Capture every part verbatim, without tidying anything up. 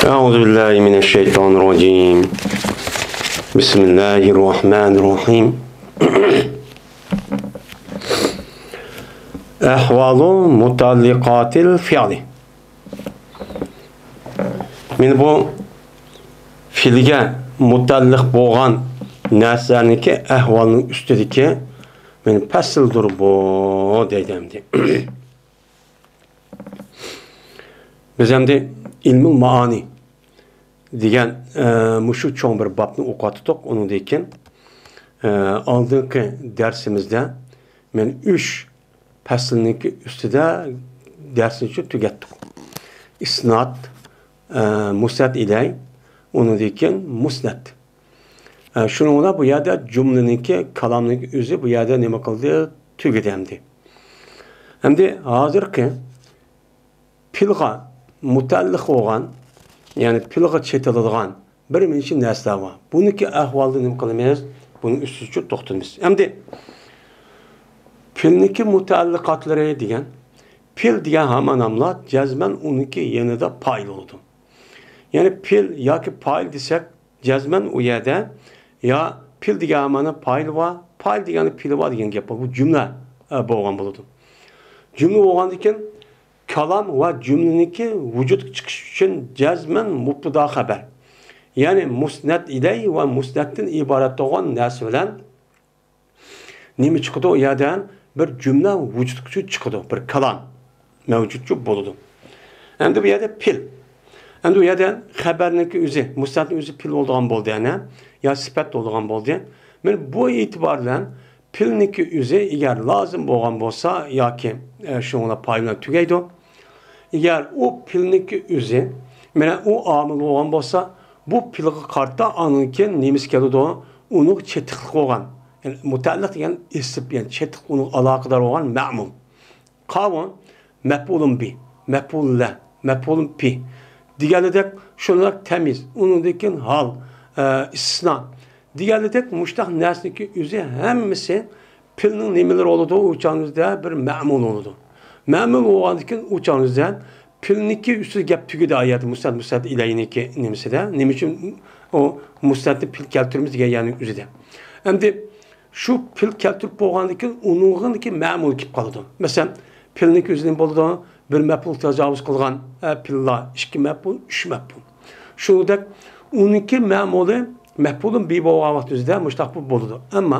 أعوذ بالله من الشيطان الرجيم. بسم الله الرحمن الرحيم. أحوال متعلقات الفعل. مانا بۇ پېئىلگە مۇتەئەللىق بولغان نەرسىلەرنىڭكى ئەھۋالىنىڭ ئۈستىدىكى مانا پەسىلدۇر بۇ دەيدۇ ئەمدى. بىز ئەمدى ئىلمۇل مائانى دېگەن، ئە، مۇشۇ چوڭ بىر بابنى ئوقۇۋاتتۇق. ئۇنىڭدىن كېيىن، ئە، ئالدىنقى دەرسىمىزدە مەن ئۈچ پەسىلنىڭكى ئۈستىدە دەرسنى شۇ تۈگەتتۇق. ئىسناد، ئە، مۇسنەد ئىلەي، ئۇنىڭدىن كېيىن مۇسنەد. ئە، شۇنىڭ بىلەن بۇ يەردە جۈملىنىڭكى، كالامنىڭكى ئۆزى بۇ يەردە نېمە قىلدى؟ تۈگىدى ئەمدى. ئەمدى ھازىرقى پېئىلغا مۇتەئەللىق بولغان، يەنى پېئىلغا چېتىلىدىغان بىر نەچچە نەرسىلەر بار. بۇنىڭكى ئەھۋالىدا نېمە قىلىمىز؟ بۇنىڭ ئۈستىدە توختىلىمىز. ئەمدى پېئىلنىڭكى مۇتەئەللىقاتلىرى دېگەن، پېئىل دېگەن ھامان ناملار جەزمەن ئۇنىڭكى يېنىدا پائىل بولىدۇ. يەنى پېئىل ياكى پائىل دېسەك، جەزمەن ئۇ يەردە يا پېئىل دېگەن ھامان پائىل بار، پائىل دېگەن پېئىل بار دېگەن گەپ بار. بۇ جۈملە، ئە، بولغان بولىدۇ. جۈملە بولغاندىن كېيىن كالام ۋە جۈملىنىڭكى ۋۇجۇدقا چىقىشى ئۈچۈن جەزمەن مۇبتىدا خەبەر، يەنى مۇسنەد ئىلەي ۋە مۇسنەدتىن ئىبارەت بولغان نەرسە بىلەن نېمە چىقىدۇ؟ ئۇ يەردە بىر جۈملە ۋۇجۇدقا چىقىدۇ، بىر كالام مەۋجۇتچۇ بولىدۇ. ئەمدى بۇ يەردە پېئىل. ئەمدى بۇ يەردە خەبەرنىڭكى ئۆزى، مۇسنەدنىڭ ئۆزى پېئىل بولىدىغان بولدى، يەنە يا سۈپەت بولىدىغان بولدى. مانا بۇ ئېتىبار بىلەن پېئىلنىڭكى ئۆزى ئەگەر لازىم بولغان بولسا ياكى، ئە، شۇنىڭ بىلەن پائىل بىلەن تۈگەيدۇ. ئەگەر ئۇ پېئىلنىڭكى ئۆزى، مانا ئۇ ئامىل بولغان بولسا، بۇ پېئىلغا قارىتا ئاندىن كېيىن نېمىسى كېلىدۇ؟ ئۇنىڭغا چېتىقلىق بولغان، يەنى مۇتەئەللىق دېگەن ئېسىپ، يەنى چېتىق، ئۇنىڭغا ئالاقىدار بولغان مەمۇل. قاۋۇن، مەپئۇلۇن بى، مەپئۇلۇن لە، مەپئۇلۇن پى دېگەنلىدەك، شۇنداق تەميىز، ئۇنىڭدىن كېيىن ھال، ئە، ئىستىسنا دېگەنلىدەك مۇشۇنداق نەرسىنىڭكى ئۆزى ھەممىسى پېئىلنىڭ نېمىلىرى بولىدۇ؟ ئۇ چاغنىڭىزدا بىر مەمۇل بولىدۇ. مەمۇل بولغاندىن كېيىن ئۇ چاغنىڭىزدا پېئىلنىڭكى ئۈستىدە گەپ تۈگىدى، ئايەت مۇسنەد، مۇسنەد ئىلەينىڭكى نېمىسىدە. نېمە ئۈچۈن ئۇ مۇسنەدنى پېئىل كەلتۈرىمىز دېگەن يەرنىڭ ئۆزىدە. ئەمدى شۇ پېئىل كەلتۈرۈپ بولغاندىن كېيىن ئۇنىڭغىكى مەمۇل كېلىپ قالىدۇ. مەسىلەن، پېئىلنىڭكى ئۆزى نېمە بولىدۇ؟ بىر مەپئۇل تاجاۋۇز قىلغان، ئە، پېئىللار، ئىككى مەپئۇل، ئۈچ مەپئۇل. شۇنىڭدەك ئۇنىڭكى مەمۇلى مەپئۇلۇن بى بولغان ۋاقتىمىزدا مۇشۇنداق بولىدۇ. ئەمما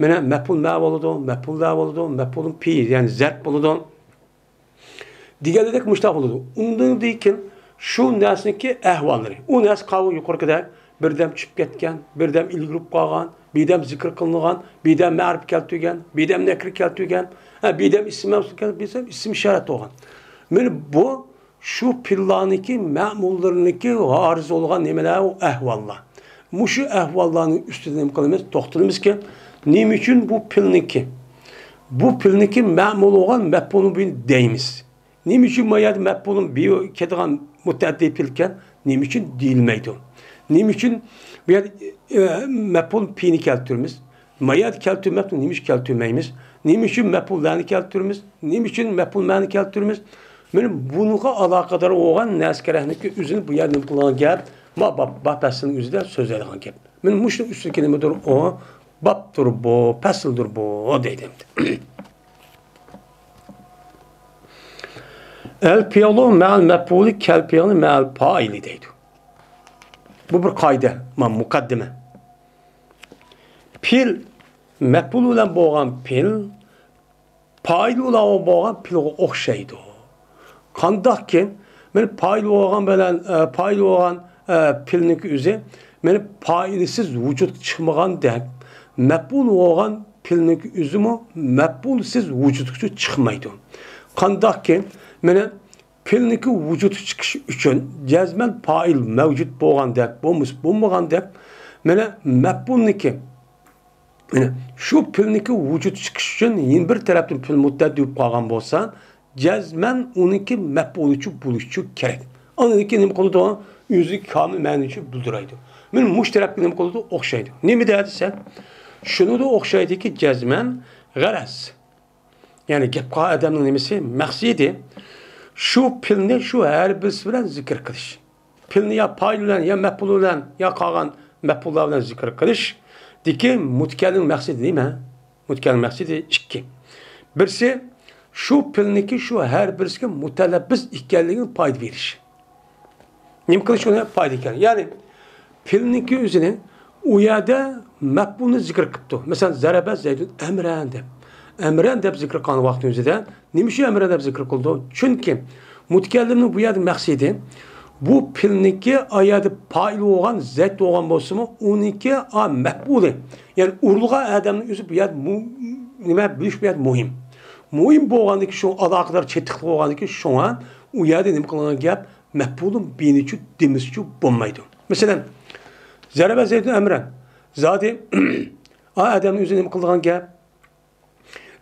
مانا مەپئۇل مە بولىدۇ، مەپئۇل لە بولىدۇ، مەپئۇلۇن پى، يەنى زەرب بولىدۇ. دېگەنلىك مۇشۇنداق بولىدۇ. ئۇندىن كېيىن شۇ نەرسىنىڭكى ئەھۋاللىرى. ئۇ نەرسە قاۋۇ يۇقىرىقىدەك بىردەم چۈشۈپ كەتكەن، بىردەم ئىلگىرىپ قالغان، بىردەم زىكىر قىلىنغان، بىردەم مەرىپە كەلتۈرگەن، بىردەم نەكىر كەلتۈرگەن، ھە، بىردەم ئىسىم مەۋسۇل كەلتۈرگەن، بىردەم ئىسىم ئىشارەت بولغان. مانا بۇ شۇ پېئىللارنىڭكى مەمۇللىرىنىڭكى ۋارىس بولغان نېمىلەر؟ ئۇ ئەھۋاللار. مۇشۇ ئەھۋاللارنىڭ ئۈستىدە نېمە قىلىمىز؟ توختىلىمىزكى، نېمە ئۈچۈن بۇ پېئىلنىڭكى، بۇ پېئىلنىڭكى مەمۇل بولغان مەپئۇلۇن بى دەيمىز؟ نېمە ئۈچۈن ما يەردە مەپئۇلۇن بى كېلىدىغان مۇتەئەددى پېئىلكەن؟ نېمە ئۈچۈن دېيىلمەيدۇ؟ نېمە ئۈچۈن بۇ يەردە، ئە، مەپئۇل پىنى كەلتۈرىمىز؟ ما يەردە كەلتۈرمەپتۇ، نېمە ئۈچۈن كەلتۈرمەيمىز؟ نېمە ئۈچۈن مەپئۇل لەنى كەلتۈرىمىز؟ نېمە ئۈچۈن مەپئۇل مەنى كەلتۈرىمىز؟ مانا بۇنىڭغا ئالاقىدار بولغان نەرسە كەرەكنىڭكى ئۆزىنى بۇ يەردە نېمە قىلغان گەپ؟ ما باب، باب پەسلىنىڭ ئۆزىدە سۆزلەيدىغان گەپ. مانا مۇشۇنىڭ ئۈستىدىكى نېمىدۇر؟ ئۇ بابتۇر بۇ، پەسىلدۇر بۇ دەيدۇ ئەمدى. ئەل پېئلۇ مەئەل مەپئۇلى كەل پېئلى مەئەل پائىلى دەيدۇ. بۇ بىر قائىدە، ما مۇقەددىمە. پېئىل مەپئۇل بىلەن بولغان پېئىل پائىل بىلەن بولغان پېئىلغا ئوخشايدۇ. قانداقكىن، مانا پائىل بولغان بىلەن، ئە، پائىل بولغان، ئە، پېئىلنىڭكى ئۆزى، مانا پائىلسىز ۋۇجۇدقا چىقمىغاندەك، مەپئۇل بولغان پېئىلنىڭكى ئۆزىمۇ مەپئۇلسىز ۋۇجۇدقا چىقمايدۇ. قانداقكىن، مانا پېئىلنىڭكى ۋۇجۇدقا چىقىشى ئۈچۈن جەزمەن پائىل مەۋجۇت بولغاندەك، بولمىسا بولمىغاندەك، مانا مەپئۇلنىڭكى، مانا شۇ پېئىلنىڭكى ۋۇجۇدقا چىقىشى ئۈچۈن يەنە بىر تەرەپتىن پېئىل مۇتەئەددى بولۇپ قالغان بولسا، جەزمەن ئۇنىڭكى مەپئۇلىچۇ بولۇشىچۇ كېرەك. ئاندىن كېيىن نېمە قىلىدۇ؟ ئۆزىگە كامىل مەنىچۇ بىلدۈرەيدۇ. مانا مۇشۇ تەرەپكە نېمە قىلىدۇ؟ ئوخشايدۇ. نېمىدە دېسە، شۇنىڭدا ئوخشايدۇكى، جەزمەن، غەرەز. يەنى گەپ قىلغان ئادەمنىڭ نېمىسى؟ مەقسىتى شۇ پېئىلنى شۇ ھەرپىسى بىلەن زىكىر قىلىش. پېئىلنى يا پائىل بىلەن، يا مەپئۇل بىلەن، يا قالغان مەپئۇللار بىلەن زىكىر قىلىشتىكى مۇتەكەللىمنىڭ مەقسىتى نېمە؟ مۇتەكەللىمنىڭ مەقسىتى ئىككى. بىرسى، شۇ پېئىلنىڭكى شۇ ھەر بىرسىگە مۇتەلەپپىز ئىكەنلىكىنى پايدا بېرىش. نېمە قىلىش ئۇنى پايدا ئىكەن؟ يەنى، پېئىلنىڭكى ئۆزىنى ئۇ يەردە مەپئۇلنى زىكىر قىپتۇ. مەسىلەن، زەرەبە زەيدۇن ئەمرەن دەپ. ئەمرەن دەپ زىكىر قىلغان ۋاقتىنىڭ ئۆزىدە نېمە ئۈچۈن ئەمرەن دەپ زىكىر قىلىدۇ؟ چۈنكى مۇتەكەللىمنىڭ بۇ يەردە مەقسىتى، بۇ پېئىلنىڭكى ئايەردە پائىل بولغان زەيد بولغان بولسىمۇ، ئۇنىڭكى ئا مەپئۇلى، يەنى ئۇرۇلغان ئادەمنىڭ ئۆزى بۇ يەردە مۇ-، نېمە بىلىش بۇ يەردە مۇھىم. مۇھىم بولغاندىكى شۇ ئالاقىدار چېتىقلىق بولغاندىكى شۇڭا ئۇ يەردە نېمە قىلغان گەپ؟ مەپئۇلۇن بىنىچۇ دېمىسىچۇ بولمايدۇ. مەسىلەن، زەرەبە زەيدۇن ئەمرەن. زادى ئا ئادەمنىڭ ئۆزى نېمە قىلىدىغان گەپ؟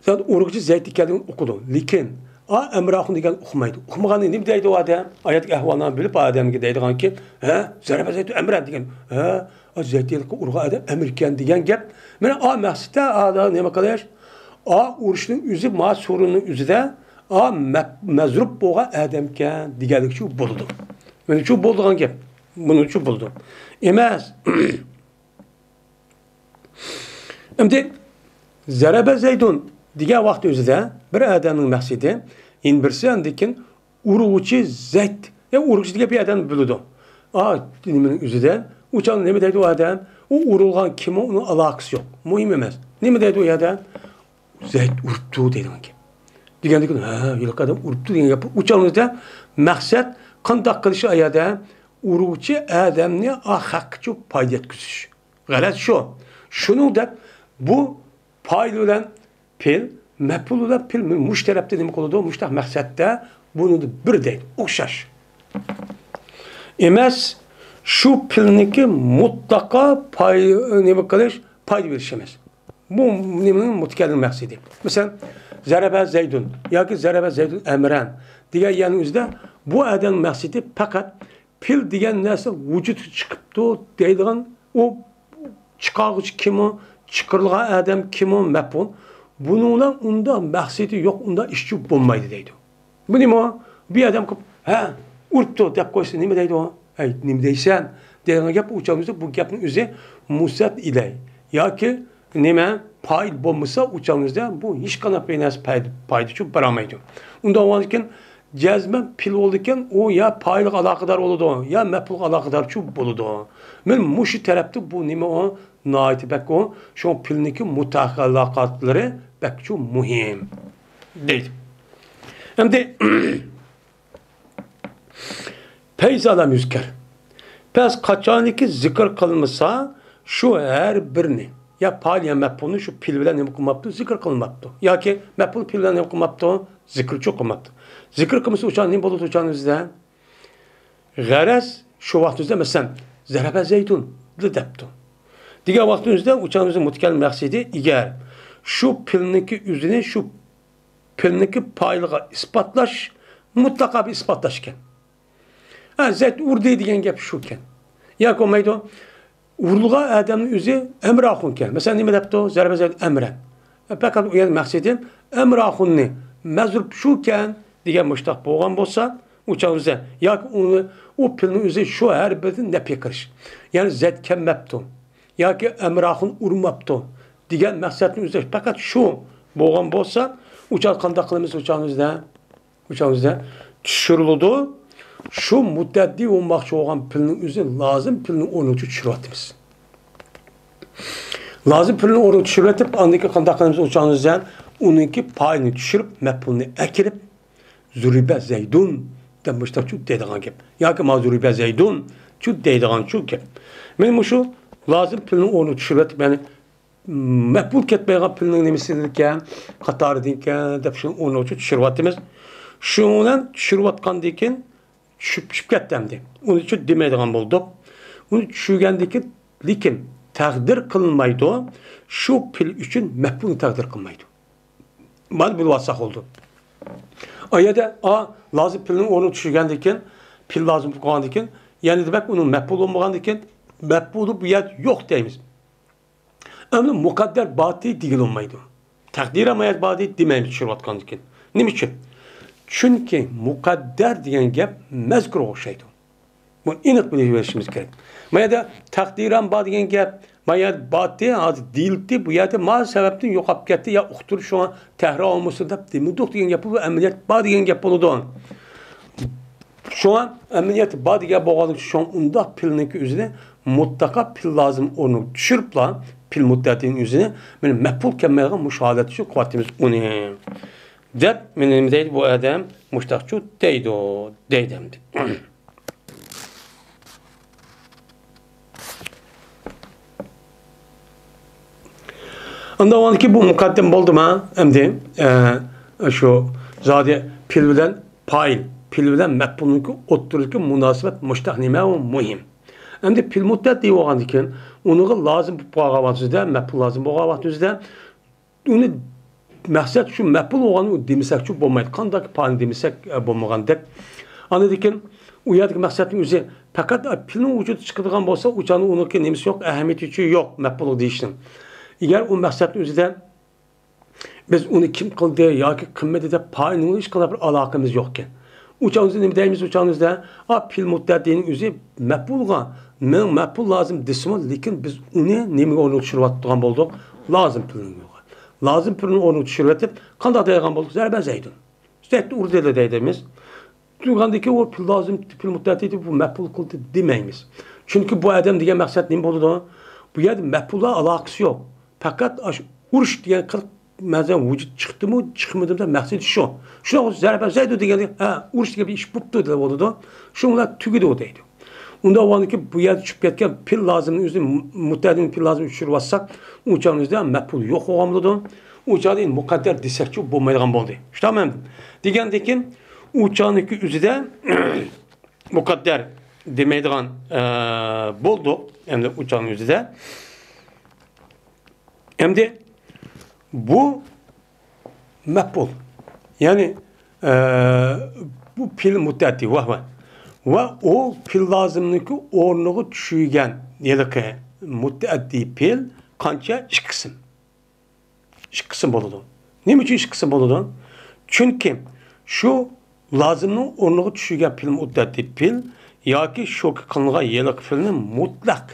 زادى ئۇرغۇچى زەيد ئىكەنلىكىنى ئۇقىدۇ. لېكىن ئا ئەمراخۇن دېگەن ئۇقمايدۇ. ئۇقمىغاندا نېمە دەيدۇ ئادەم؟ ئايەتتىكى ئەھۋالنى بىلىپ ئادەمگە دەيدىغانكى، ھە، زەرەبە زەيدۇن ئەمرەن دېگەن. ھە، ئا زەيد دېگەن ئۇرغان ئادەم ئەمرىكەن دېگەن گەپ. مانا ئا مەقسەتتە ئادا نېمە قىلىش؟ ئا ئۇرۇشنىڭ ئۆزى ما سورۇننىڭ ئۆزىدە ئا مەپ-، مەزرۇپ بولغان ئادەمكەن دېگەنلىكچۇ بولىدۇ. مېنىڭچۇ بولىدىغان گەپ. بۇنىڭچۇ بولىدۇ. ئەمەس. ئەمدى زەرەبە زەيدۇن دېگەن ۋاقىت ئۆزىدە بىر ئادەمنىڭ مەقسىتى، يەنە بىرسى ئاندىن كېيىن ئۇرغۇچى زەيد. يا ئۇرغۇچى دېگەن بىر ئادەمنى بىلىدۇ. ئا، نېمىنىڭ ئۆزىدە ئۇ چاغدا نېمە دەيدۇ ئۇ ئادەم؟ ئۇ ئۇرۇلغان كىم ئۇ؟ ئۇنىڭ ئالاقىسى يوق. مۇھىم ئەمەس. نېمە دەيدۇ ئۇ يەردە؟ زەيد ئۇرۇپتۇ دەيدىغان گەپ. دېگەندىكىن، ھە، ھېلىقى ئادەم ئۇرۇپتۇ دېگەن گەپ. ئۇ چاغدا مەقسەت قانداق قىلىش ئايەردە؟ ئۇرغۇچى ئادەمنى ئا ھەققىچۇ پايدا يەتكۈزۈش. غەرەز شۇ. شۇنىڭ دەپ بۇ پائىل بىلەن پېئىل، مەپئۇل بىلەن پېئىل مۇشۇ تەرەپتە نېمە قىلىدۇ؟ مۇشۇنداق مەقسەتتە بۇنى بىر دەيدۇ. ئوخشاش. ئەمەس، شۇ پېئىلنىڭكى مۇتلەقا پاي-، نېمە قىلىش، پايدا بېرىش ئەمەس. بۇ نېمىنىڭ مۇتەكەللىم مەقسىتى؟ مەسىلەن، زەرەبە زەيدۇن ياكى زەرەبە زەيدۇن ئەمرەن دېگەن يەرنىڭ ئۆزىدە بۇ ئادەمنىڭ مەقسىتى پەقەت پېئىل دېگەن نەرسە ۋۇجۇدقا چىقىپتۇ دەيدىغان ئۇ چىقارغۇچى كىمۇ، چىقىرىلغان ئادەم كىمۇ، مەپئۇل. بۇنىڭ بىلەن ئۇنداق مەقسىتى يوق، ئۇنداق ئىشچۇ بولمايدۇ دەيدۇ. بۇ نېمە؟ بۇ ئادەم قىلىپ، ھە، ئۇرۇپتۇ دەپ قويسا نېمە دەيدۇ؟ ھەي، نېمە دەيسەن؟ دەيدىغان گەپ ئۇ چاغدا بۇ گەپنىڭ ئۆزى مۇسەد ئىلەي ياكى نېمە، پائىل بولمىسا ئۇ چاغدا بۇ ھېچقانداق بىر نەرسە پايدا، پايدىچۇ بېرەلمەيدۇ. ئۇنداق بولغاندىكىن جەزمەن پېئىل بولىدىكەن، ئۇ يا پائىلغا ئالاقىدار بولىدۇ، يا مەپئۇلغا ئالاقىدارچۇ بولىدۇ. مانا مۇشۇ تەرەپتە بۇ نېمە ئۇ؟ ناھايىتى بەك ئۇ، شۇڭا پېئىلنىڭكى مۇتەئەللىقاتلىرى بەكچۇ مۇھىم. دەيدۇ. ئەمدى پەيزا لەم يۇزكەر. پەس قاچانكى زىكىر قىلمىسا، شۇ ھەر بىرنى، يا پائىل يا مەپئۇلنى شۇ پېئىل بىلەن نېمە قىلماپتۇ؟ زىكىر قىلماپتۇ. ياكى مەپئۇل پېئىل بىلەن نېمە قىلماپتۇ؟ زىكىرچۇ قىلماپتۇ. زىكىر قىلمىسا ئۇچان نېمە بولىدۇ ئۇچان ئۆزىدە؟ غەرەز، شۇ ۋاقىت ئۆزىدە، مەسىلەن، زەرەبە زەيدۇن دەپتۇ. دېگەن ۋاقىت ئۆزىدە ئۇچان ئۆزى مۇتەكەللىم مەقسىتى ئىگەر شۇ پېئىلنىڭكى ئۆزىنى شۇ پېئىلنىڭكى پائىلىغا ئىسپاتلاش مۇتلەقا بىر ئىسپاتلاش ئىكەن. ھە، زەيد ئۇردى دېگەن گەپ شۇكەن. ياكى بولمايدۇ، ئۇرۇلغان ئادەمنىڭ ئۆزى ئەمراخۇنكەن. مەسىلەن، نېمە دەپتۇ؟ زەربە زەيد ئەمرەن. پەقەت ئۇ يەردە مەقسىتىم ئەمراخۇننى مەزرۇپ شۇكەن دېگەن مۇشتاق بولغان بولسا، ئۇ چاغ ئۆزى ياكى ئۇنى، ئۇ پېئىلنىڭ ئۆزى شۇ ھەر بىرىدىن نەپى قىلىش. يەنى زەيد كەلمەپتۇ. ياكى ئەمراخۇن ئۇرماپتۇ دېگەن مەقسەتنى ئۆزى پەقەت شۇ بولغان بولسا، ئۇ چاغ قانداق قىلىمىز ئۇ چاغ ئۆزىدە؟ ئۇ چاغ ئۆزىدە چۈشۈرۈلىدۇ. شۇ مۇتەئەددى بولماقچى بولغان پېئىلنىڭ ئۆزى لازىم پېئىلنىڭ ئورنىغا چۈشۈرۈۋاتىمىز. لازىم پېئىلنىڭ ئورنىغا چۈشۈرۈۋېتىپ، ئاندىن كېيىن قانداق قىلىمىز؟ ئۇ چاغ ئۆزىدە ئۇنىڭكى پائىلىنى چۈشۈرۈپ، مەپئۇلنى ئەكىرىپ، زۇرىبە زەيدۇن دەپ مۇشتاقچۇ دەيدىغان گەپ. ياكى ما زۇرىبە زەيدۇنچۇ دەيدىغانچۇ گەپ. مانا مۇشۇ لازىم پېئىلنىڭ ئورنىغا چۈشۈرۈۋېتىپ، يەنى مەپئۇل كەتمەيدىغان پېئىلنىڭ نېمىسىدىكەن، قاتارىدىكەن دەپ شۇنى ئورنىغا چۈشۈرۈۋاتىمىز. شۇنىڭ بىلەن چۈشۈرۈۋاتقاندىن كېيىن چۈشۈپ، چۈشۈپ كەتتى ئەمدى. ئۇنى چۈشۈپ دېمەيدىغان بولدۇق. ئۇنى چۈشۈرگەندىن كېيىن، لېكىن تەقدىر قىلمايدۇ. شۇ پېئىل ئۈچۈن مەپئۇلنى تەقدىر قىلمايدۇ. مانا بىلىۋالساق بولدى. ئا يەردە ئا لازىم پېئىلنىڭ ئورنىغا چۈشۈرگەندىن كېيىن، پېئىل لازىم بولغاندىن كېيىن، يەنى دېمەك ئۇنىڭ مەپئۇلى بولمىغاندىن كېيىن، مەپئۇلى بۇ يەردە يوق دەيمىز. ئەمدى مۇقەددەر باتى دېگىلى بولمايدۇ. تەقدىرى مۇقەددەر باتى دېمەيمىز چۈشۈرۈۋاتقاندىن كېيىن. نېمە ئۈچۈن؟ چۈنكى مۇقەددەر دېگەن گەپ مەزكۇرغا ئوخشايدۇ. بۇنى ئېنىق بىلىۋېلىشىمىز كېرەك. ما يەردە تەقدىرەن بار دېگەن گەپ، ما يەردە باتى، ھازىر دېيىلدى، بۇ يەردە ما سەۋەبتىن يوقاپ كەتتى يا ئۇقتۇرۇش شۇڭا تەھرىر بولمىسۇن دەپ دېمىدۇق دېگەن گەپ، بۇ ئەمەلىيەت بار دېگەن گەپ بولىدۇ. شۇڭا ئەمەلىيەت بار دېگەن بولغانلىقى، شۇڭا ئۇنداق پېئىلنىڭكى ئۆزىنى مۇتلەقا پېئىل لازىم ئورنىغا چۈشۈرۈپلا، پېئىل مۇتتەئەددىنىڭ ئۆزىنى مېنى مەپئۇل كەلمەيدىغان مۇشۇ ھالەتتە شۇ قىلىۋاتىمىز ئۇنى. دەپ، مېنى نېمە دەيدۇ بۇ ئادەم؟ مۇشتاقچۇ دەيدۇ، دەيدۇ ئەمدى. ئاندىن كېيىن بۇ مۇقەددىم بولدىما؟ ئەمدى، ئە، شۇ زادى پېئىل بىلەن پائىل، پېئىل بىلەن مەپئۇلنىڭكى ئوتتۇرىدىكى مۇناسىۋەت مۇشتاق نېمە ئۇ مۇھىم. ئەمدى پېئىل مۇتتەئەددى بولغاندىن كېيىن، ئۇنىڭغا لازىم بولۇپ قالغان ۋاقتىمىزدا، مەپئۇل لازىم بولغان ۋاقتىمىزدا، ئۇنى مەقسەت شۇ مەپئۇل بولغان ئۇ دېمىسەكچۇ بولمايدۇ. قانداق پائىلنى دېمىسەك، ئە، بولمىغاندەك. ئاندىن كېيىن ئۇ يەردىكى مەقسەتنىڭ ئۆزى پەقەت، ئە، پېئىلنىڭ ۋۇجۇدى چىقىدىغان بولسا، ئۇ چاغدا ئۇنىڭكى نېمىسى يوق، ئەھمىيىتى يوق، مەپئۇللۇق دېيىشنىڭ. ئەگەر ئۇ مەقسەتنىڭ ئۆزىدە بىز ئۇنى كىم قىلدى ياكى قىلمىدى دەپ پائىلنىڭ ھېچقانداق بىر ئالاقىمىز يوقكەن. ئۇ چاغدا نېمە دەيمىز؟ ئۇ چاغدا، ئا، پېئىل مۇتتەئەددىنىڭ ئۆزى مەپئۇلغا، مېنىڭ مەپئۇل لازىم دېسىمۇ، لېكىن بىز ئۇنى نېمىگە ئورنىغا چۈشۈرۈۋاتىدىغان بولدۇق؟ لازىم پېئىلنىڭ ئورنىغا. لازىم پېئىلنىڭ ئورنىغا چۈشۈرۈۋېتىپ، قانداق دەيدىغان بولدۇق؟ زەربە زەيدۇن. زەيدنى ئۇردى دەيدىمىز. تۇرغاندىكى ئۇ پېئىل لازىم، پېئىل مۇتتەئەددى بۇ مەپئۇل قىلدى دېمەيمىز. چۈنكى بۇ ئادەم دېگەن مەقسەت نېمە بولىدۇ؟ بۇ يەردە مەپئۇللار ئالاقىسى يوق. پەقەت ئاشۇ ئۇرۇش دېگەن قىلىق مەزەن ۋۇجۇد چىقتىمۇ، چىقمىدىمۇ دەپ مەقسىتى شۇ. شۇنداق بولسا زەربە زەيدۇ دېگەندە، ھە، ئۇرۇش دېگەن بىر ئىش بوپتۇ دەپ بولىدۇ. شۇنىڭ بىلەن تۈگىدى ئۇ دەيدۇ. ئۇنداق بولغاندىكىن بۇ يەردە چۈشۈپ كەتكەن پېئىل لازىمنىڭ ئۆزىنى، مۇتتەئەددىنىڭ پېئىل لازىمىنى چۈشۈرۈۋاتساق، ئۇ چاغنىڭ ئۆزىدە مەپئۇل يوق بولغان بولىدۇ. ئۇ چاغدا ئەمدى مۇقەددەر دېسەكچۇ بولمايدىغان بولدى. شۇنداقمۇ ئەمدى؟ دېگەندىن كېيىن ئۇ چاغنىڭكى ئۆزىدە مۇقەددەر دېمەيدىغان، ئە، بولدۇق. ئەمدى ئۇ چاغنىڭ ئۆزىدە. ئەمدى بۇ مەپئۇل. يەنى، ئە، بۇ پېئىل مۇتتەئەددى، ۋاھ، ۋاھ. ۋە ئۇ پېئىل لازىمنىڭكى ئورنىغا چۈشۈرگەن ھېلىقى مۇتتەئەددى پېئىل قانچە؟ ئىككى قىسىم. ئىككى قىسىم بولىدۇ. نېمە ئۈچۈن ئىككى قىسىم بولىدۇ؟ چۈنكى شۇ لازىمنىڭ ئورنىغا چۈشۈرگەن پېئىل مۇتتەئەددى پېئىل ياكى شۇ قىلىنغان ھېلىقى پېئىلنى مۇتلەق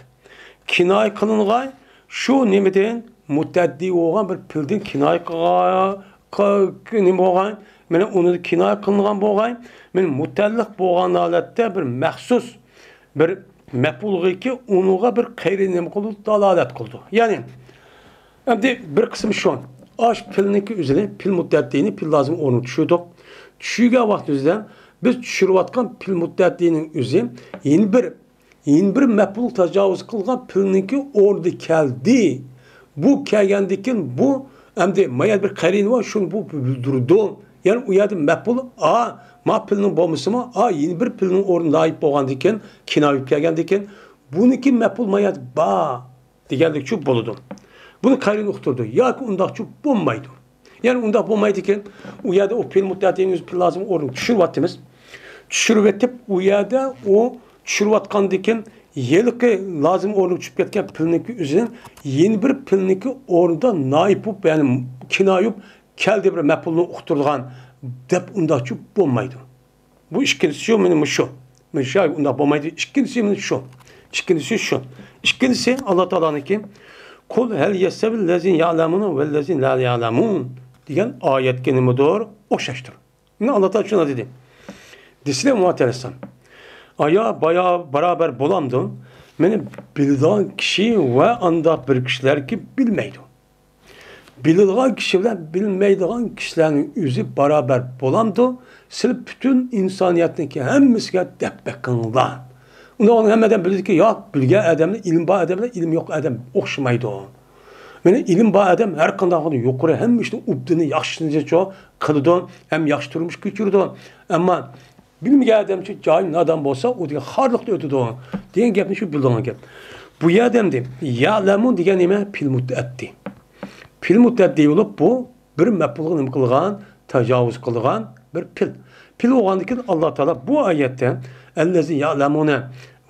كىنايە قىلىنغان شۇ نېمىدىن، مۇتتەئەددى بولغان بىر پېئىلدىن كىنايە قىلغان، قى-، نېمە بولغان، مانا ئۇنى كىنايە قىلىنغان بولغان، مانا مۇتەئەللىق بولغان ھالەتتە بىر مەخسۇس بىر مەپئۇلغىكى ئۇنىڭغا بىر قەرىنە نېمە قىلىدۇ؟ دالالەت قىلىدۇ. يەنى، ئەمدى بىر قىسمى شۇ. ئاش پېئىلنىڭكى ئۆزىنى، پېئىل مۇتتەئەددىنى پېئىل لازىم ئورنىغا چۈشۈردۇق. چۈشۈرگەن ۋاقتىمىزدا بىز چۈشۈرۈۋاتقان پېئىل مۇتتەئەددىنىڭ ئۆزى يەنە بىر يەنە بىر مەپئۇل تاجاۋۇز قىلغان پېئىلنىڭكى ئورنىدا كەلدى. بۇ كەلگەندىكىن بۇ ئەمدى ما يەردە بىر قەرىنە بار، شۇنى بۇ بىلدۈرىدۇ. يەنى ئۇ يەردە مەپئۇل ئا، ما پېئىلنىڭ بولمىسىمۇ، ئا يەنە بىر پېئىلنىڭ ئورنىدا نائىب بولغاندىكىن، كىنايە بولۇپ كەلگەندىكىن، بۇنىڭكى مەپئۇل ما يەردە بار دېگەنلىكچۇ بولىدۇ. بۇنى قەرىنە ئۇقتۇرىدۇ. ياكى ئۇنداقچۇ بولمايدۇ. يەنى ئۇنداق بولمايدىكەن، ئۇ يەردە ئۇ پېئىل مۇتتەئەددىنىڭ ئۆزى پېئىل لازىم ئورنىغا چۈشۈرۈۋاتىمىز. چۈشۈرۈۋېتىپ، ئۇ يەردە ئۇ چۈشۈرۈۋاتقاندىكىن، ھېلىقى لازىم ئورنىغا چۈشۈپ كەتكەن پېئىلنىڭكى ئۆزىنى يەنە بىر پېئىلنىڭكى ئورنىدا نائىب بولۇپ، يەنى كىنايە بولۇپ كەلدى، بىر مەپئۇلنى ئۇقتۇرىدىغان دەپ ئۇنداقچۇ بولمايدۇ. بۇ ئىككىنچىسى شۇ، مانا مۇشۇ. مانا شۇ ئۇنداق بولمايدۇ. ئىككىنچىسى مانا شۇ. ئىككىنچىسى شۇ. ئىككىنچىسى ئاللا تائالانىڭكى، «قۇل ھەل يەستەۋىل لەزىنە يەئلەمۇنە ۋەللەزىنە لا يەئلەمۇن» دېگەن ئايەتكە نېمىدۇر ئوخشاشتۇر. مانا ئاللا تائالا شۇنداق دېدى. دېسىلە مۇھەممەد ئەلەيھىسسالام، ئايا بايا-، بارابەر بولامدۇ؟ مېنى بىلىدىغان كىشى ۋە ئانداق بىر كىشىلەركى بىلمەيدۇ. بىلىدىغان كىشى بىلەن بىلمەيدىغان كىشىلەرنىڭ ئۆزى بارابەر بولامدۇ؟ سىلەر پۈتۈن ئىنسانىيەتنىڭكى ھەممىسىگە دەپ بېقىڭلار. ئۇندا ئۇنى ھەممە ئادەم بىلىدىكى، ياق، بىلگەن ئادەم بىلەن ئىلىم بار ئادەم بىلەن ئىلىم يوق ئادەم ئوخشىمايدۇ. مانا ئىلىم بار ئادەم ھەر قانداق يۇقىرى ھەممە ئىشنى ئوبدىنى ياخشىسىچۇ قىلىدۇ، ھەم ياخشى تۇرمۇش كەچۈرىدۇ. ئەمما بىلمىگەن ئادەمچۇ جاھىل نادان بولسا، ئۇ دېگەن خارلىقتا ئۆتىدۇ دېگەن گەپنى شۇ بىلىدىغان گەپ. بۇ يەردە ئەمدى يەلەمۇ دېگەن نېمە؟ پېئىل مۇتتەئەددى. پېئىل مۇتتەئەددى بولۇپ، بۇ بىر مەپئۇلغا نېمە قىلغان؟ تاجاۋۇز قىلغان بىر پېئىل. پېئىل بولغاندىكىن ئاللا تائالا بۇ ئايەتتە «ئەللەزى يەلەمۇنە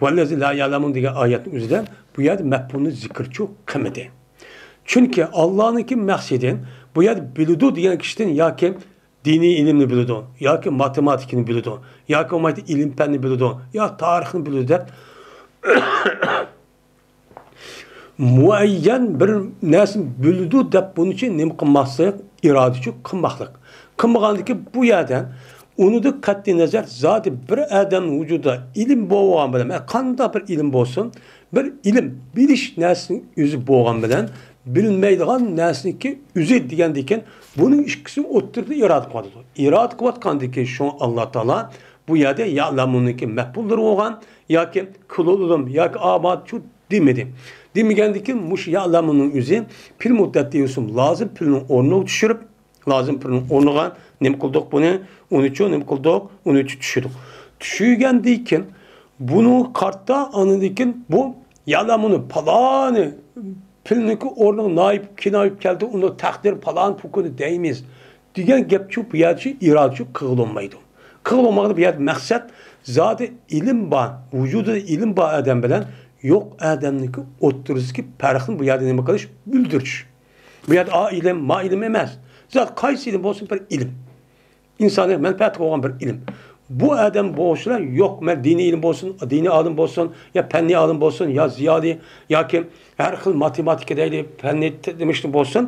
ۋەللەزى لا يەلەمۇن» دېگەن ئايەتنىڭ ئۆزىدە بۇ يەردە مەپئۇلنى زىكىرچۇ قىلمىدى. چۈنكى ئاللانىڭكى مەقسىتى بۇ يەردە بىلىدۇ دېگەن كىشىدىن ياكى دىنىي ئىلىمنى بىلىدۇ، ياكى ماتېماتىكىنى بىلىدۇ، ياكى بولمايدۇ ئىلىم-پەننى بىلىدۇ، يا تارىخنى بىلىدۇ دەپ، مۇئەييەن بىر نەرسىنى بىلىدۇ دەپ بۇنىڭ ئۈچۈن نېمە قىلماسلىق؟ ئىرادىچۇ قىلماقلىق. قىلمىغاندىكىن بۇ يەردە ئۇنىڭدىن قەتئىي نەزەر، زادى بىر ئادەمنىڭ ۋۇجۇدىدا ئىلىم بولغان بىلەن، قانداق بىر ئىلىم بولسۇن، بىر ئىلىم، بىلىش نەرسىنىڭ ئۆزى بولغان بىلەن، بىلمەيدىغان نەرسىنىڭكى ئۆزى دېگەندىكىن، بۇنىڭ ئىككىسىنى ئوتتۇرىدا ئىرادە قىلىۋاتىدۇ. ئىرادە قىلىۋاتقاندىكىن شۇڭا ئاللا تائالا بۇ يەردە يەلەمۇنىڭكى مەپئۇللىرى بولغان ياكى كۇلۇلۇم ياكى ئاماتچۇ دېمىدى. دېمىگەندىكىن مۇشۇ يەلەمۇنىڭ ئۆزى پېئىل مۇتەئەددى بولسۇن لازىم پېئىلنىڭ ئورنىغا چۈشۈرۈپ، لازىم پېئىلنىڭ ئورنىغا نېمە قىلدۇق بۇنى؟ ئۇنىچۇ نېمە قىلدۇق؟ ئۇنىچۇ چۈشۈردۇق. چۈشۈرگەندىكىن بۇنى قارىتا ئاندىكىن بۇ يەلەمۇنى پالانى پېئىلنىڭكى ئورنىغا نائىب، كىنايىپ كەلدى، ئۇنىڭ تەقدىرى پالان پۇكۇنى دەيمىز. دېگەن گەپچۇ بۇ يەردىچۇ ئىرادىچۇ قىلغىلى بولمايدۇ. قىلغىلى بولمىغاندا بۇ يەردە مەقسەت زادى ئىلىم بار، ۋۇجۇدىدا ئىلىم بار ئادەم بىلەن يوق ئادەمنىڭكى ئوتتۇرىسىدىكى پەرقنى بۇ يەردە نېمە قىلىش؟ بىلدۈرۈش. بۇ يەردە ئا ئىلىم، ما ئىلىم ئەمەس. زادى قايسى ئىلىم بولسۇن، بىر ئىلىم. ئىنسانىيەت مەنپەئەتى بولغان بىر ئىلىم. بۇ ئادەم بولۇشىلا يوق، مەن دىنىي ئىلىم بولسۇن، دىنىي ئالىم بولسۇن، يا پەننىي ئالىم بولسۇن، يا زىيالىي، ياكى ھەر خىل ماتېماتىكا دەيلى، پەننىي ت-، نېمە ئىشتا بولسۇن.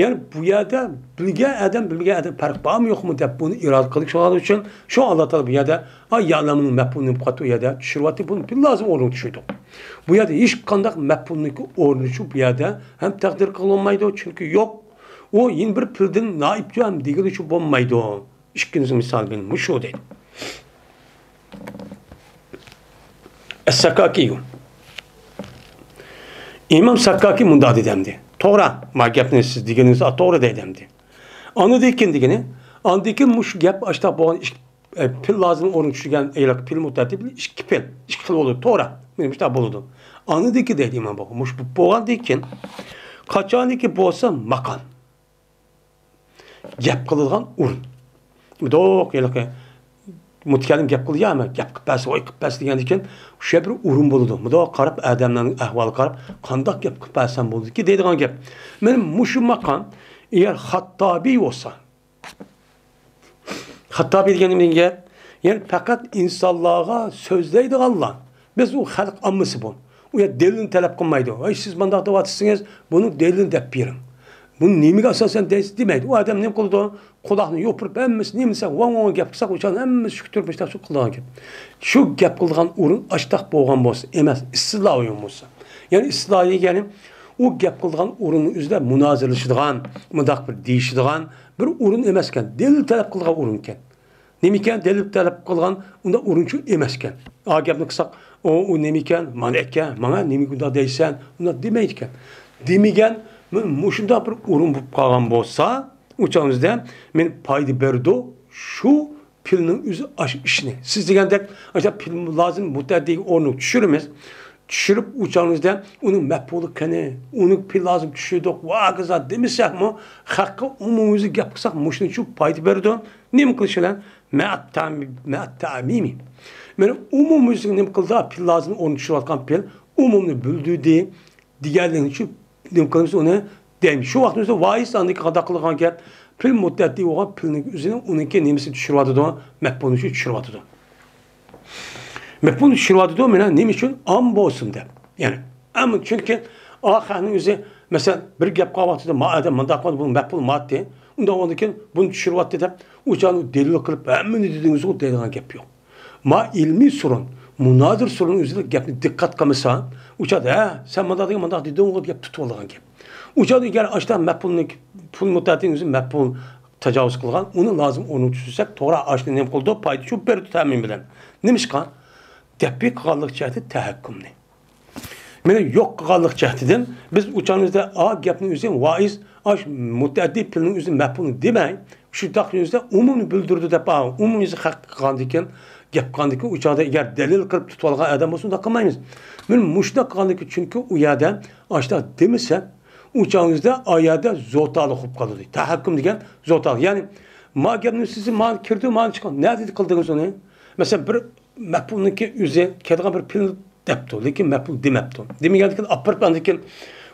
يەنى بۇ يەردە بىلگەن ئادەم، بىلمىگەن ئادەم پەرق بارمۇ يوقمۇ دەپ بۇنى ئىرادە قىلىش ئۈچۈن شۇ ئاللا تائالا بۇ يەردە، ئا، يەلەمۇنىڭ مەپئۇلىنى قاتتى ئۇ يەردە چۈشۈرۈۋەتتى، بۇنى بىر لازىم ئورنىغا چۈشۈردى. بۇ يەردە ھېچقانداق مەپئۇلنىڭكى ئورنىشى بۇ يەردە ھەم تەقدىر قىلىنمايدۇ، چۈنكى يوق. ئۇ يەنە بىر پېئىلدىن نائىبچۇ ھەم دېگۈلۈچۇ بولمايدۇ. ئىككىنچى مىسال بىلەن مۇشۇ دەيدۇ. ئەس-ساكاكىيۇ. ئىمام ساكاكى مۇنداق دېدى ئەمدى. توغرا، ما گەپنى سىز دېگىنىڭىز توغرا دەيدۇ ئەمدى. ئاندىن كېيىن دېگىنى، ئاندىن كېيىن مۇشۇ گەپ ئاشتاق بولغان ئىككى، ئە، پېئىل لازىم ئورنىغا چۈشۈرگەن ھېلىقى پېئىل مۇتەئەددى بىلەن ئىككى پېئىل، ئىككى خىل بولىدۇ، توغرا. مانا مۇشۇنداق بولىدۇ. ئاندىن كېيىن دەيدۇ ئىمام بۇ. مۇشۇ بولغاندىن كېيىن قاچانكى بولسا ماكان. گەپ قىلىدىغان ئورۇن. دوق، ھېلىقى مۇتەكەللىم گەپ قىلدى، يا، مەن گەپ قىلىپ بەرسە، ۋاي قىلىپ بەرسە دېگەندىكىن، شۇ بىر ئورۇن بولىدۇ. مۇنداق قاراپ، ئادەملەرنىڭ ئەھۋالىغا قاراپ، قانداق گەپ قىلىپ بەرسەم بولىدىكى دەيدىغان گەپ. مانا مۇشۇ ماكان، ئەگەر خاتتابىي بولسا، خاتتابىي دېگەن نېمە دېگەن گەپ؟ يەنى پەقەت ئىنسانلارغا سۆزلەيدىغانلار. بىز ئۇ خەلق ئاممىسى بۇ. ئۇ يەردە دەلىلنى تەلەپ قىلمايدۇ. ۋاي، سىز مانداق دەۋاتىسىز، بۇنىڭ دەلىلىنى دەپ بېرىڭ. بۇنى نېمىگە ئاساسەن دەيسىز دېمەيدۇ. ئۇ ئادەم نېمە قىلىدۇ؟ قۇلاقنى يوپۇرۇپ، ھەممىسى نېمە دېسە، ۋاڭ ۋاڭ گەپ قىلساق، ئۇ چاغدا ھەممىسى شۈكتۈرۈپ مۇشۇنداق شۇ قىلىدىغان گەپ. شۇ گەپ قىلىدىغان ئورۇن ئاشتاق بولغان بولسا، ئەمەس، ئىستىلاھىي بولسا. يەنى ئىستىلاھىي دېگەنى ئۇ گەپ قىلىدىغان ئورۇننىڭ ئۆزىدە مۇنازىرىلىشىدىغان، مۇنداق بىر دېيىشىدىغان بىر ئورۇن ئەمەسكەن. دەلىل تەلەپ قىلىدىغان ئورۇن ئىكەن. نېمىكەن دەلىل تەلەپ قىلغان ئۇنداق ئورۇنچۇ ئەمەسكەن. ئا گەپنى قىلساق، ئۇ، ئۇ نېمىكەن، مانا ئىكەن، ماڭا نېمىگە ئۇنداق دەيسەن، ئۇنداق دېمەيدىكەن. دېمىگەن، مانا مۇشۇنداق بىر ئورۇن بولۇپ قالغان بولسا، ئۇ چاغىمىزدا مانا پايدا بېرىدۇ شۇ پېئىلنىڭ ئۆزى ئاشۇ ئىشنى. سىز دېگەندەك، ئاشۇ پېئىل لازىم مۇتەئەددىگە ئورنىغا چۈشۈرىمىز. چۈشۈرۈپ، ئۇ چاغىمىزدا ئۇنىڭ مەپئۇلى قېنى، ئۇنى پېئىل لازىم چۈشۈردۇق، ۋاكازا دېمىسەكمۇ، خەققە ئومۇميۈزلۈك گەپ قىلساق، مۇشۇنىڭ ئۈچۈن پايدا بېرىدۇ. نېمە قىلىش بىلەن؟ مەئەت تەمىم، مەئەت تەمىمى. مانا ئومۇميۈزلۈك نېمە قىلدى؟ پېئىل لازىم ئورنىغا چۈشۈرۈۋاتقان پېئىل ئومۇمنى بىلدۈردى دېگەنلىكنى شۇ نېمە قىلىمىز ئۇنى دەيمىز. شۇ ۋاقىتتا بىزدە ۋايىس ئاندىكى قانداق قىلغان گەپ؟ پېئىل مۇتەئەددى بولغان پېئىلنىڭ ئۆزىنىڭ ئۇنىڭكى نېمىسىنى چۈشۈرۈۋاتىدۇ؟ مەپئۇلنى شۇ چۈشۈرۈۋاتىدۇ. مەپئۇلنى چۈشۈرۈۋاتىدۇ، مانا نېمە ئۈچۈن؟ ئام بولسۇن دەپ. يەنى، ئەمما چۈنكى ئا خەقنىڭ ئۆزى، مەسىلەن، بىر گەپ قىلىۋاتىدۇ، ما ئادەم مۇنداق قىلدى، بۇنىڭ مەپئۇلى ماتتى. ئۇنداق بولغاندىكىن بۇنى چۈشۈرۈۋەتتى دەپ، ئۇ چاغدا دەلىل قىلىپ، ھەممىنى دېدىڭىزغۇ دەيدىغان گەپ يوق. ما ئىلمىي سورۇن، مۇنازىرە سورۇنىنىڭ ئۆزىدە گەپنى دىققەت قىلمىسا، ئۇ چاغدا، ھە، سەن مۇنداق دېگەن، مۇنداق دېدىڭغۇ دەپ تۇتۇپ ئالىدىغان گەپ. ئۇ چاغدا ئەگەر ئاشۇنداق مەپئۇلنى، پېئىل مۇتەئەددىنىڭ ئۆزى مەپئۇل تاجاۋۇز قىلغان، ئۇنى لازىم ئورنىغا چۈشۈرسەك، توغرا ئاشۇنى نېمە قىلىدۇ؟ پايدا چوپ بېرىدۇ تەمىن بىلەن. نېمىشقا؟ دەپئى قىلغانلىق جەھەتتە تەھەككۇمنى. مانا يوق قىلغانلىق جەھىتىدىن بىز ئۇ چاغىمىزدا ئا گەپنىڭ ئۆزى ۋايىس، ئاش مۇتەئەددى پېئىلنىڭ ئۆزى مەپئۇل دېمەي، شۇنداق يۈزدە ئومۇمنى بىلدۈردى دەپ، ئا، ئومۇميۈزلۈك خەق قىلغاندىكىن، گەپ قىلغاندىكىن، ئۇ چاغدا ئەگەر دەلىل قىلىپ تۇتۇۋالغان ئادەم بولسا، ئۇنداق قىلمايمىز. مانا مۇشۇنداق قىلغاندىكىن، چۈنكى ئۇ يەردە ئاشۇنداق دېمىسە، ئۇ چاغىمىزدا ئا يەردە زوتالىق بولۇپ قالىدۇ. تەھەككۇم دېگەن زوتالىق. يەنى، ما گەپنى سىز مانا كىردى، مانا چىققان. نەدە قىلدىڭىز ئۇنى؟ مەسىلەن، بىر مەپئۇلنىڭكى ئۆزى كەلگەن بىر پېئىل دەپتۇ، لېكىن مەپئۇل دېمەپتۇ. دېمىگەندىكىن ئاپىرىپ ئاندىكىن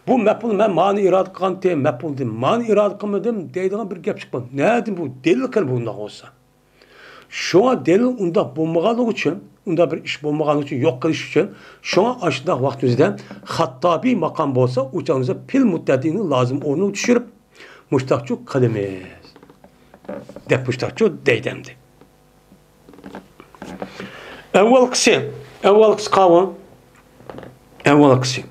بۇ مەپئۇل مەن مانى ئىرادە قىلغانتىم، مەپئۇلدىن مانى ئىرادە قىلمىدىم دەيدىغان بىر گەپ چىقمىدى. نەدىن بۇ دەلىل قىل بۇنداق بولسا؟ شۇڭا دەلىل ئۇنداق بولمىغانلىقى ئۈچۈن، ئۇنداق بىر ئىش بولمىغانلىقى ئۈچۈن، يوق قىلىش ئۈچۈن، شۇڭا ئاشۇنداق ۋاقتىمىزدا خاتتابى ماقام بولسا، ئۇ چاغىمىزدا پېئىل مۇتەئەددىنى لازىم ئورنىغا چۈشۈرۈپ، مۇشتاقچۇ قىلىمىز دەپ، مۇشتاقچۇ دەيدۇ ئەمدى. ئەۋۋالقىسى، ئەۋۋالقىسى قاۋۇ. ئەۋۋالقىسى.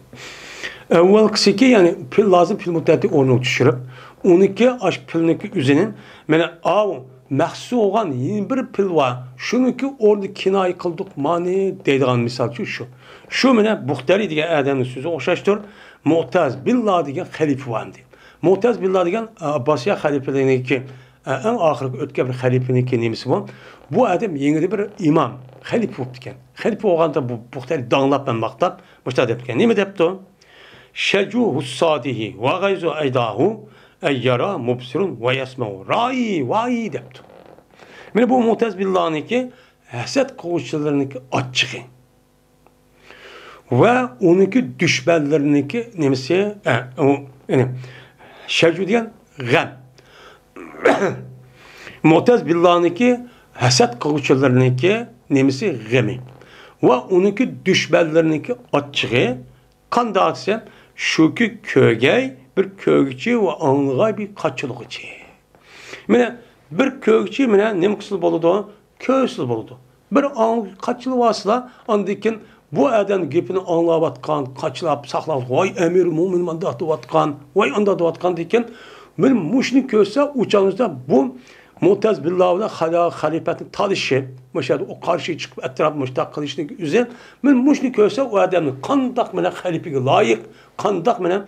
ئەۋۋالقىسىكى، يەنى پېئىل لازىم پېئىل مۇتەئەددى ئورنىغا چۈشۈرۈپ، ئۇنىڭكى ئاشۇ پېئىلنىڭكى ئۆزىنى، مانا ئاۋۇ مەخسۇس بولغان يەنە بىر پېئىل بار. شۇنىڭكى ئورنىدا كىنايە قىلدۇق مانى دەيدىغان مىسالچۇ شۇ. شۇ مانا بۇختەرى دېگەن ئادەمنىڭ سۆزىگە ئوخشاشتۇر. مۇئتەز بىللا دېگەن خەلىپە بار ئەمدى. مۇئتەز بىللا دېگەن، ئە، ئابباسىيە خەلىپىلىرىنىڭكى، ئە، ئەڭ ئاخىرقى ئۆتكەن بىر خەلىپىنىڭكى نېمىسى بۇ؟ بۇ ئادەم يېڭىدە بىر ئىمام، خەلىپە بولۇپتىكەن. خەلىپە بولغاندا بۇ بۇختەرى داڭلاپ مەن ماختاپ مۇشۇنداق دەپتىكەن. نېمە دەپتۇ؟ شەجۇ ھۇسسادىھى ۋە غەيزۇ ئەيداھۇ ئەييارا مۇبسىرۇن ۋە يەسمەۇ رائى ۋائى دەپتۇ. مانا بۇ مۇئتەز بىللانىڭكى ھەسەت قىلغۇچىلىرىنىڭكى ئاچچىقى. ۋە ئۇنىڭكى دۈشمەنلىرىنىڭكى نېمىسى؟ ئە، ئۇ، يەنى، شەجۇ دېگەن غەم. مۇئتەز بىللانىڭكى ھەسەت قىلغۇچىلىرىنىڭكى نېمىسى؟ غېمى. ۋە ئۇنىڭكى دۈشمەنلىرىنىڭكى ئاچچىقى قانداق دېسە، شۇكى كۆرگەي بىر كۆرگۈچى ۋە ئاڭلىغاي بىر قاچىلىغۇچى. مانا بىر كۆرگۈچى مانا نېمە قىلسىلا بولىدۇ؟ كۆرسىلا بولىدۇ. بىر ئاڭ-، قاچىلىۋالسىلا، ئاندىن كېيىن بۇ ئادەم گېپىنى ئاڭلاۋاتقان، قاچىلاپ ساقلاپ، ۋاي ئەمىرۇل مۆمىن مانداق دەۋاتقان، ۋاي ئانداق دەۋاتقاندىن كېيىن، مانا مۇشۇنى كۆرسە، ئۇ چاغىمىزدا بۇ مۇئتەز بىللا بىلەن خەلىپەتنى تالىشىپ، مۇشۇ يەردە ئۇ قارشى چىقىپ ئەتراپ مۇشۇنداق قىلىشنىڭ ئۆزى، مانا مۇشۇنى كۆرسە، ئۇ ئادەمنى قانداق مانا خەلىپىگە لايىق، قانداق مانا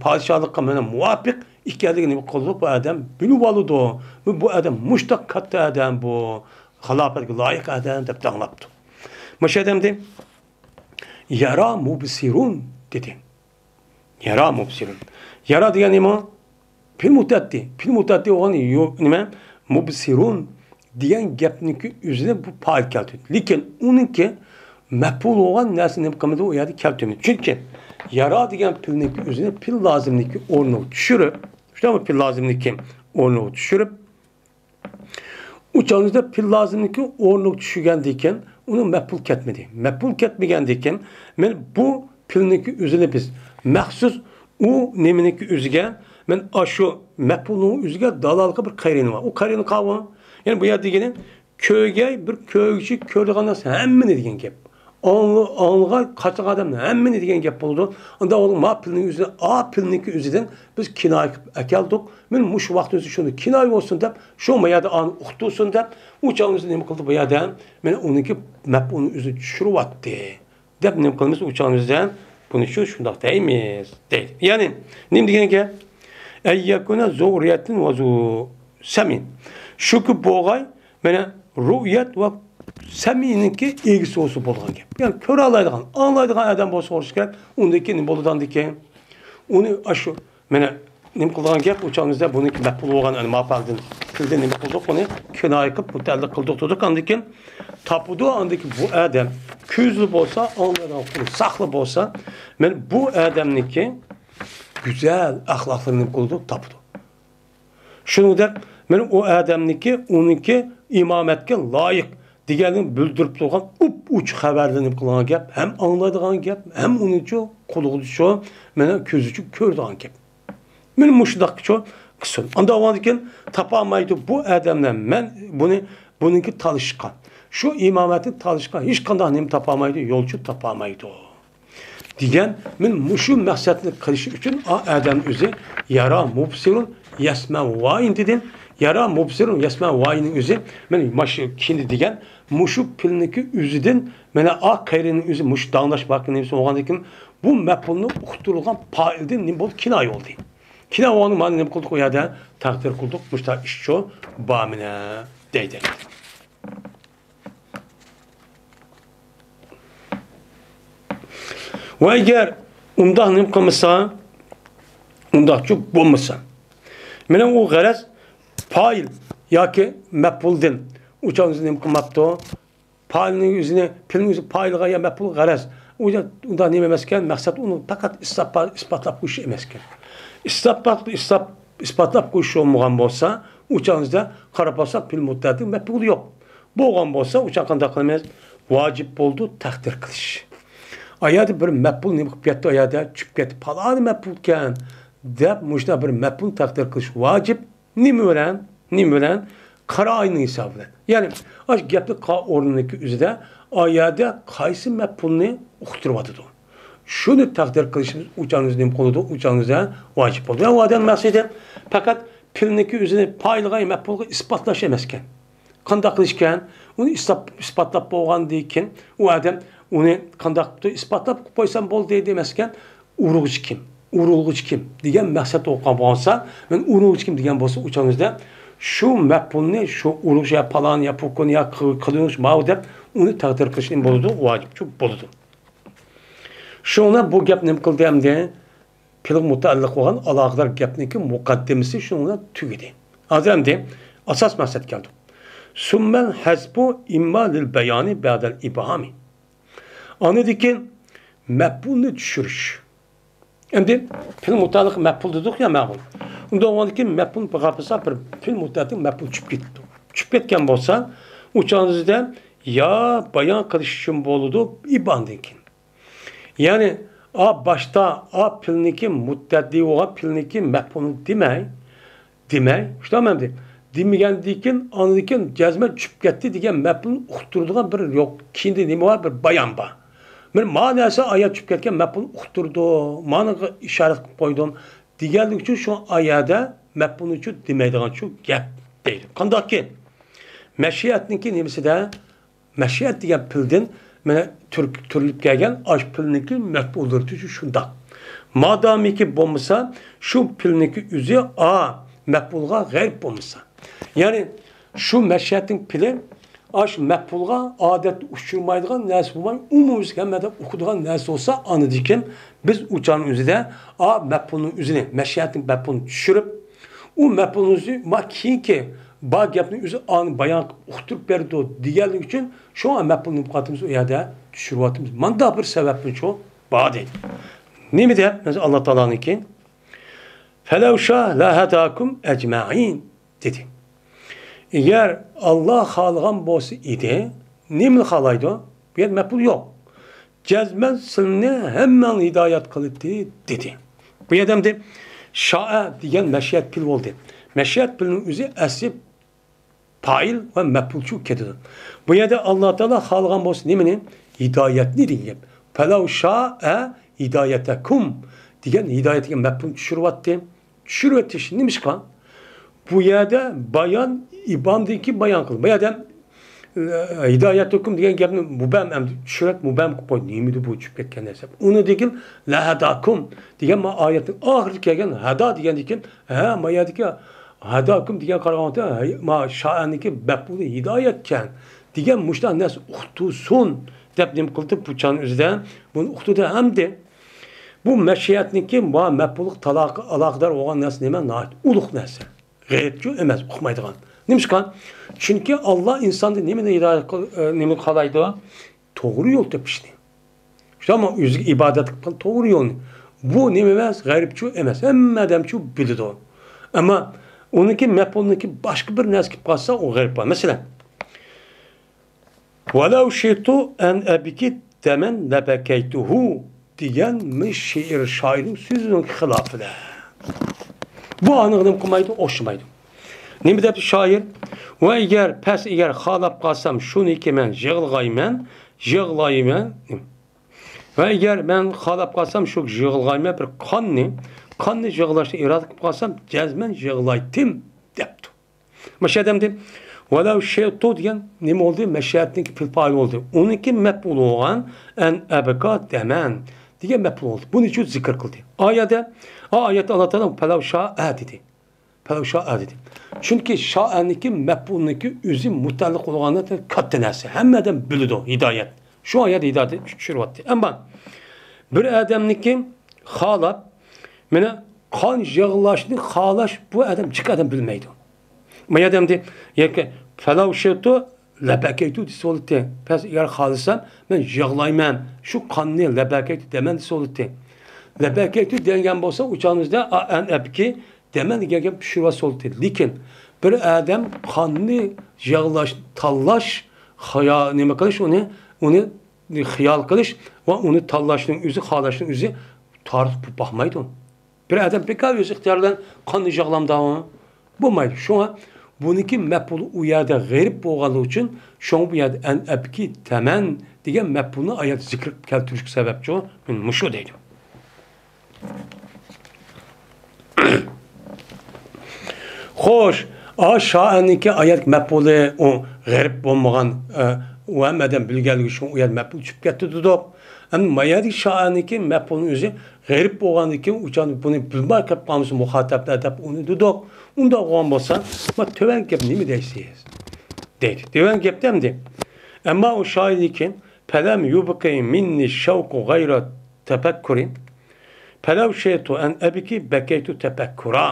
پادىشاھلىققا مانا مۇۋاپىق ئىكەنلىكىنى نېمە قىلدۇق؟ بۇ ئادەم بىلىۋالىدۇ. بۇ، بۇ ئادەم مۇشتاق كاتتا ئادەم بۇ. خالاپەتكە لايىق ئادەم دەپ داڭلاپتۇ. مۇشۇ ئادەمدى يارا مۇبسىرۇن دېدى. يارا مۇبسىرۇن. يارا دېگەن نېمە؟ پېئىل مۇتەئەددى. پېئىل مۇتەئەددى بولغان يو-، نېمە؟ مۇبسىرۇن دېگەن گەپنىڭكى ئۆزىنى بۇ پائىل كەلتۈردى. لېكىن ئۇنىڭكى مەپئۇل بولغان نەرسىنى نېمە قىلمىدى؟ ئۇ يەردە كەلتۈرمىدى. چۈنكى يارا دېگەن پېئىلنىڭكى ئۆزىنى پېئىل لازىمنىڭكى ئورنىغا چۈشۈرۈپ، شۇنداقمۇ؟ پېئىل لازىمنىڭكى ئورنىغا چۈشۈرۈپ، ئۇ چاغىمىزدا پېئىل لازىمنىڭكى ئورنىغا چۈشۈرگەندىن كېيىن ئۇنىڭ مەپئۇل كەتمىدى. مەپئۇل كەتمىگەندىن كېيىن مانا بۇ پېئىلنىڭكى ئۆزىنى بىز مەخسۇس ئۇ نېمىنىڭكى ئۆزىگە، مانا ئاشۇ مەپئۇلنىڭ ئۆزىگە دالالقى بىر قەرىنە بار. ئۇ قەرىنە قاۋۇ. يەنى بۇ يەردە دېگىنى كۆرگەي بىر كۆرگۈچى كۆرىدىغان نەرسە ھەممىنى دېگەن گەپ. ئاڭلىغان قاچىغان ئادەم ھەممىنى دېگەن گەپ بولىدۇ. ئۇندا ئۇنىڭ ما پېئىلنىڭ ئۆزى، ئا پېئىلنىڭكى ئۆزىدىن بىز كىنايە قىلىپ ئەكەلدۇق. مانا مۇشۇ ۋاقىتنىڭ ئۆزى شۇنى كىنايە بولسۇن دەپ، شۇ ما يەردە ئانى ئۇقتۇرسۇن دەپ، ئۇ چاغنىڭ ئۆزىدە نېمە قىلدى بۇ يەردە؟ مانا ئۇنىڭكى مەپئۇلنىڭ ئۆزىنى چۈشۈرۈۋەتتى دەپ نېمە قىلىمىز؟ ئۇ چاغنىڭ ئۆزىدە بۇنى شۇ شۇنداق دەيمىز دەيدۇ. يەنى نېمە دېگەن گەپ؟ ئەييەكۇنە زۇ رۇئيەتىن ۋە زۇ سەمئىن. شۇكى بولغاي مانا رۇئيەت ۋە سەمئىنىڭكى ئىگىسى بولسا بولىدىغان گەپ. يەنى كۆرەلايدىغان، ئاڭلايدىغان ئادەم بولسا بولۇشى كېرەك. ئۇندىن كېيىن نېمە بولىدۇ ئاندىن كېيىن؟ ئۇنى ئاشۇ مانا نېمە قىلىدىغان گەپ؟ ئۇ چاغىمىزدا بۇنىڭكى مەپئۇل بولغان، يەنى ما پېئىلدىن، پېئىلدىن نېمە قىلدۇق؟ ئۇنى كىنايە قىلىپ مۇتەئەللىق قىلدۇق دېدۇق. ئاندىن كېيىن تاپىدۇ، ئاندىن كېيىن بۇ ئادەم كۆزلى بولسا، ئاڭلايدىغان قۇلىقى ساقلى بولسا، مانا بۇ ئادەمنىڭكى گۈزەل ئەخلاقلىرىنى نېمە قىلىدۇ؟ تاپىدۇ. شۇنىڭدەك مانا ئۇ ئادەمنىڭكى، ئۇنىڭكى ئىمامەتكە لايىق دېگەننى بىلدۈرۈپ تۇرغان ئۇپ-ئوچۇق خەۋەرلەرنى قىلغان گەپ، ھەم ئاڭلايدىغان گەپ، ھەم ئۇنىڭچۇ قۇلىقىدىچۇ، مانا كۆزىچۇ كۆرىدىغان گەپ. مانا مۇشۇنداقچۇ قىلسۇن. ئاندىن ئاۋۋالدىن كېيىن تاپالمايدۇ بۇ ئادەملەر مەن بۇنى، بۇنىڭكى تالىشقا، شۇ ئىمامەتنى تالىشقا ھېچقانداق نېمە تاپالمايدۇ، يولچۇ تاپالمايدۇ. دېگەن، مەن مۇشۇ مەقسەتنى قىلىش ئۈچۈن ئا ئادەم ئۆزى يارا مۇبسىرۇن يەسمەۋايىن دېدىم. يارا مۇبسىرۇن يەسمەۋايىننىڭ ئۆزى، مەن ماشۇ كىنى دېگەن، مۇشۇ پېئىلنىڭكى ئۆزىدىن، مانا ئا قەرىنىنىڭ ئۆزى مۇشۇ داڭلاش باققىنى نېمىسى بولغاندىن كېيىن، بۇ مەپئۇلنى ئۇقتۇرۇلغان پائىلدىن نېمە بولدى؟ كىنايە بولدى. كىنايە بولغاندا مانا نېمە قىلدۇق ئۇ يەردە؟ تەقدىر قىلدۇق، مۇشۇنداق ئىشچۇ بارمىنە دەيدۇ. ۋە ئەگەر ئۇنداق نېمە قىلمىسا، ئۇنداقچۇ بولمىسا، مانا ئۇ غەرەز پائىل ياكى مەپئۇلدىن ئۇ چاغنىڭ ئۆزى نېمە قىلماپتۇ؟ پائىلنىڭ ئۆزىنى، پېئىلنىڭ ئۆزى پائىلغا يا مەپئۇل غەرەز. ئۇ يەر ئۇنداق نېمە ئەمەسكەن، مەقسەت ئۇنى پەقەت ئىسپات-، ئىسپاتلاپ قويۇش ئەمەسكەن. ئىسپات-، ئىسپات-، ئىسپاتلاپ قويۇش بولمىغان بولسا، ئۇ چاغىڭىزدا قاراپ باقساق، پېئىل مۇتەئەددىنىڭ مەپئۇلى يوق. بولغان بولسا، ئۇ چاغ قانداق قىلىمىز؟ ۋاجىپ بولىدۇ تەقدىر قىلىش. ئايەردە بىر مەپئۇل نېمە قىلىپ كەتتى، ئايەردە چۈشۈپ كەتتى، پالانى مەپئۇلكەن دەپ، مۇشۇنداق بىر مەپئۇلنى تەقدىر قىلىش ۋاجىپ. نېمە بىلەن؟ نېمە بىلەن؟ قارائىننىڭ ھېسابى بىلەن. يەنى، ئاشۇ گەپنى قا-، ئورنىنىڭكى ئۆزىدە، ئايەردە قايسى مەپئۇلنى ئۇقتۇرۇۋاتىدۇ؟ شۇنى تەقدىر قىلىشىمىز ئۇ چاغنىڭىزدا نېمە قىلىدۇ؟ ئۇ چاغنىڭىزدا ۋاجىپ بولىدۇ. يەنى، ئۇ ئادەم مەقسىتى پەقەت پېئىلنىڭكى ئۆزىنى پائىلغا، مەپئۇلغا ئىسپاتلاش ئەمەسكەن. قانداق قىلىشكەن؟ ئۇنى ئىسپات-، ئىسپاتلاپ بولغاندىن كېيىن، ئۇ ئادەم ئۇنى قانداق قىلىپ ئىسپاتلاپ قويسام بولدى دېمەسكەن، ئۇرغۇچى كىم؟ ئۇرۇلغۇچى كىم؟ دېگەن مەقسەت بولغان بولسا، مەن ئۇرغۇچى كىم دېگەن بولسا، ئۇ چاغىمىزدا شۇ مەپئۇلنى، شۇ ئۇرغۇچى يا پالان يا پۇكۇن يا قىلىنغۇچ ماۋۇ دەپ ئۇنى تەقدىر قىلىشنى بولىدۇ، ۋاجىپچۇ بولىدۇ. شۇڭا بۇ گەپ نېمە قىلدى ئەمدى؟ پېئىلغا مۇتەئەللىق بولغان ئالاقىدار گەپنىڭكى مۇقەددىمىسى شۇنىڭ بىلەن تۈگىدى. ھازىر ئەمدى ئاساس مەقسەتكە كەلدۇق. سۈممەل ھەزپۇ ئىمما لىل بەيانى بەدەل ئىبھامى. ئاندىن كېيىن مەپئۇلنى چۈشۈرۈش. ئەمدى پېئىل مۇتەئەللىق مەپئۇل دېدۇق يا، مەپئۇل. ئۇنداق بولغاندىن كېيىن مەپئۇل بولغان بولسا، بىر پېئىل مۇتەئەللىق مەپئۇل چۈشۈپ كېتىپتۇ. چۈشۈپ كەتكەن بولسا، ئۇ چاغىڭىزدا يا بايان قىلىش ئۈچۈن بولىدۇ ئىبھامدىن كېيىن. يەنى، ئا باشتا، ئا پېئىلنىڭكى مۇتەئەددى بولغان پېئىلنىڭكى مەپئۇلىنى دېمەي، دېمەي، شۇنداقمۇ ئەمدى؟ دېمىگەندىن كېيىن، ئاندىن كېيىن جەزمەن چۈشۈپ كەتتى دېگەن مەپئۇلنى ئۇقتۇرىدىغان بىر يوق. كېيىندە نېمە بار؟ بىر بايان بار. بىر ما نەرسە ئايەت چۈشۈپ كەتكەن مەپئۇلنى ئۇقتۇرىدۇ، مانىغا ئىشارەت قىلىپ قويدۇم دېگەنلىك ئۈچۈن شۇ ئايەتتە مەپئۇلنى ئۈچۈن دېمەيدىغان شۇ گەپ دەيدۇ. قانداقكى؟ مەشىئەتنىڭكى نېمىسىدە؟ مەشىئەت دېگەن پېئىلدىن مانا تۈر-، تۈرۈلۈپ كەلگەن ئاشۇ پېئىلنىڭكى مەپئۇللىرى شۇنداق. مادامىكى بولمىسا، شۇ پېئىلنىڭكى ئۆزى ئا مەپئۇلغا غەيرىب بولمىسا. يەنى شۇ مەشىئەتنىڭ پېئىلى ئاشۇ مەپئۇلغا ئادەتتە ئۇچرىمايدىغان نەرسە بولماي، ئومۇميۈزلۈك ھەممە ئادەم ئۇقىدىغان نەرسە بولسا، ئاندىن كېيىن بىز ئۇ چاغنىڭ ئۆزىدە ئا مەپئۇلنىڭ ئۆزىنى، مەشىئەتنىڭ مەپئۇلىنى چۈشۈرۈپ، ئۇ مەپئۇلنىڭ ئۆزى ما كېيىنكى بار گەپنى ئۆزى ئانى بايان قىلىپ ئۇقتۇرۇپ بېرىدۇ دېگەنلىكى ئۈچۈن، شۇڭا مەپئۇلنى نېمە قىلىۋاتىمىز، ئۇ يەردە چۈشۈرۈۋاتىمىز. مانداق بىر سەۋەبمۇ شۇ بار دەيدۇ. نېمە دەپ؟ مەسىلەن، ئاللا تائالانىڭكى، فەلەۋ شاء لەھەداكۇم ئەجمەئىن دېدى. ئەگەر ئاللا خالىغان بولسا ئىدى، نېمىنى خالايدۇ؟ بۇ يەردە مەپئۇل يوق. جەزمەن سىلىنى ھەممىڭلارنى ھىدايەت قىلاتتى دېدى. بۇ يەردە ئەمدى شائە دېگەن مەشىئەت پېئىل بولدى. مەشىئەت پېئىلنىڭ ئۆزى ئەسلى پائىل ۋە مەپئۇلچۇ كېتىدۇ. بۇ يەردە ئاللا تائالا خالىغان بولسا نېمىنى؟ ھىدايەتنى دېگەن گەپ. فەلەۋ شائە ھىدايەتەكۇم دېگەن ھىدايەت دېگەن مەپئۇلنى چۈشۈرۈۋەتتى. چۈشۈرۈۋېتىش نېمىشقا؟ بۇ يەردە بايان، ئىبھامدىن كېيىن بايان قىلدى. بۇ يەردە، ئە، ھىدايەتۇكۇم دېگەن گەپنى مۇبھەم ئەمدى چۈشۈرۈپ، مۇبھەم قىلىپ قويدى. نېمىدۇ بۇ چۈشۈپ كەتكەن نەرسە؟ ئۇنىڭدىن كېيىن لەھەداكۇم دېگەن ما ئايەتنىڭ ئاخىرىدا كەلگەن ھەدا دېگەندىن كېيىن، ھە، ما يەردىكى ھەداكۇم دېگەن قارىغاندا، ھەي، ما شائەنىكى مەپئۇلى ھىدايەتكەن دېگەن مۇشۇنداق نەرسە ئۇقتۇرسۇن دەپ نېمە قىلدى؟ بۇ چاغنىڭ ئۆزىدە بۇنى ئۇقتۇردى. ئەمدى بۇ مەشىئەتنىڭكى ما مەپئۇللۇق تالاقە-، ئالاقىدار بولغان نەرسە نېمە؟ ناھايىتى ئۇلۇغ نەرسە. غەيرىبچۇ ئەمەس، ئۇقمايدىغان. نېمىشقا؟ چۈنكى ئاللا ئىنساندا نېمىنى ھىدايەت قىل-، ئە، نېمىنى خالايدۇ؟ توغرا يول تېپىشنى. شۇنداقمۇ؟ ئۆزىگە ئىبادەت قىلىدىغان توغرا يولنى. بۇ نېمە ئەمەس؟ غەيرىبچۇ ئەمەس. ھەممە ئادەمچۇ بىلىدۇ. ئەمما ئۇنىڭكى مەپئۇلنىڭكى باشقا بىر نەرسە كېلىپ قالسا، ئۇ غەيرىب بار. مەسىلەن، ۋەلەۋ شىئتۇ ئەن ئەبكى دەمەن لەبەكەيتۇھۇ دېگەن مىش شېئىر، شائىرنىڭ سۆزىنىڭ خىلاپىدا. بۇ ئانىغا نېمە قىلمايدۇ؟ ئوخشىمايدۇ. نېمە دەپتۇ شائىر؟ ۋە ئەگەر، پەس ئەگەر خالاپ قالسام شۇنىكى مەن يىغلىغايمەن، يىغلايمەن. ۋە ئەگەر مەن خالاپ قالسام شۇ يىغلىغايمەن بىر قاننى، قاننى يىغلاشنى ئىرادە قىلىپ قالسام جەزمەن يىغلايتتىم دەپتۇ. مەشەدەمدە ۋەلەۋ شىئتۇ دېگەن نېمە بولدى؟ مەشەدنىڭكى پېئىل پائىل بولدى. ئۇنىڭكى مەپئۇلى بولغان ئەن ئەبكا دەمەن دېگەن مەپئۇل بولدى. بۇنى شۇ زىكىر قىلدى. ئايەتتە، ئا ئايەتتە ئاللا تائالا پەلەۋ شائە دېدى. پەلەۋ شائە دېدى. چۈنكى شائەنىڭكى مەپئۇلنىڭكى ئۆزى مۇتەئەللىق بولغاندا كاتتا نەرسە. ھەممە ئادەم بىلىدۇ ھىدايەت. شۇ ئايەت ھىدايەتنى چۈشۈرۈۋەتتى. ئەمما بىر ئادەمنىڭكى خالاپ، مانا قان يىغلاشنى خالاش بۇ ئادەم جىق ئادەم بىلمەيدۇ. ما ئادەمدە ياكى فەلەۋ شىئتۇ لەبەكەيتۇ دېسە بولاتتى. پەس ئەگەر خالىسام، مەن يىغلايمەن، شۇ قاننى لەبەكەيتۇ دەمەن دېسە بولاتتى. لەبەكەيتۇ دېگەن بولسا، ئۇ چاغنىڭىزدا ئەن ئەبكى دەمەن دېگەن گەپ چۈشۈرۈۋەتسە بولاتتى. لېكىن بىر ئادەم قاننى يىغلاش، تاللاش، خىيا-، نېمە قىلىش، ئۇنى، ئۇنى خىيال قىلىش ۋە ئۇنى تاللاشنىڭ ئۆزى، خالاشنىڭ ئۆزى تارىخ بولۇپ باقمايدۇ. بىر ئادەم بىكار ئۆز ئىختىيارى بىلەن قاننى يىغلامدا بولمايدۇ. شۇڭا بۇنىڭكى مەپئۇلى ئۇ يەردە غېرىب بولغانلىقى ئۈچۈن، شۇڭا بۇ يەردە ئەن ئەبكى دەمەن دېگەن مەپئۇلنى ئايەت زىكىر كەلتۈرۈشكە سەۋەبچۇ مۇشۇ دەيدۇ. خوش، ئا شائىرنىڭكى ئايەت مەپئۇلى ئۇ غېرىب بولمىغان، ئە، ئۇ ھەممە ئادەم بىلگەنلىكى ئۈچۈن ئۇ يەردە مەپئۇل چۈشۈپ كەتتى دېدۇق. ئەمدى ما يەردىكى شائىرنىڭكى مەپئۇلنىڭ ئۆزى غېرىب بولغاندىن كېيىن، ئۇ چاغدا بۇنى بىلمەي قېلىپ قالمىسا مۇخاتەپلەر دەپ ئۇنى دېدۇق. ئۇنداق بولغان بولسا، ما تۆۋەن گەپ نېمە دەيسىز؟ دەيدۇ. تۆۋەن گەپتە ئەمدى. ئەمما ئۇ شائىردىكى «پەلەم يۇبقى مىننى شەۋقۇ غەيرە تەپەككۇرى، پەلەۋ شىئتۇ ئەن ئەبكى بەكەيتۇ تەپەككۇرا»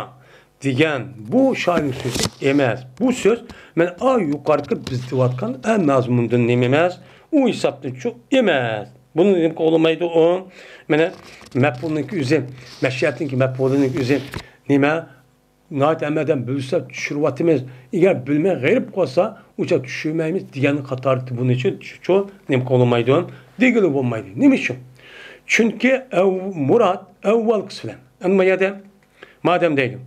دېگەن بۇ شائىرنىڭ سۆزى ئەمەس. بۇ سۆز مەن ئا يۇقىرىقى بىز دەۋاتقان ئە مەزمۇندىن نېمە ئەمەس، ئۇ ھېسابتىنچۇ ئەمەس. بۇنى نېمە قىلالمايدۇ ئۇ؟ مانا مەپئۇلنىڭكى ئۆزى، مەشىئەتنىڭكى مەپئۇلىنىڭكى ئۆزى نېمە؟ ناھايىتى ھەممە ئادەم بىلسە چۈشۈرۈۋاتىمىز. ئەگەر بىلمەي غېرىب قالسا، ئۇ چاغ چۈشۈرمەيمىز دېگەن قاتاردا بۇنى چۈ-، چۈ-، چۈ-، نېمە قىلالمايدۇ؟ دېگىلى بولمايدۇ. نېمە ئۈچۈن؟ چۈنكى ئەۋ-، مۇراد ئەۋۋالقىسى بىلەن. ئەمما يەردە مادەم دەيدۇ.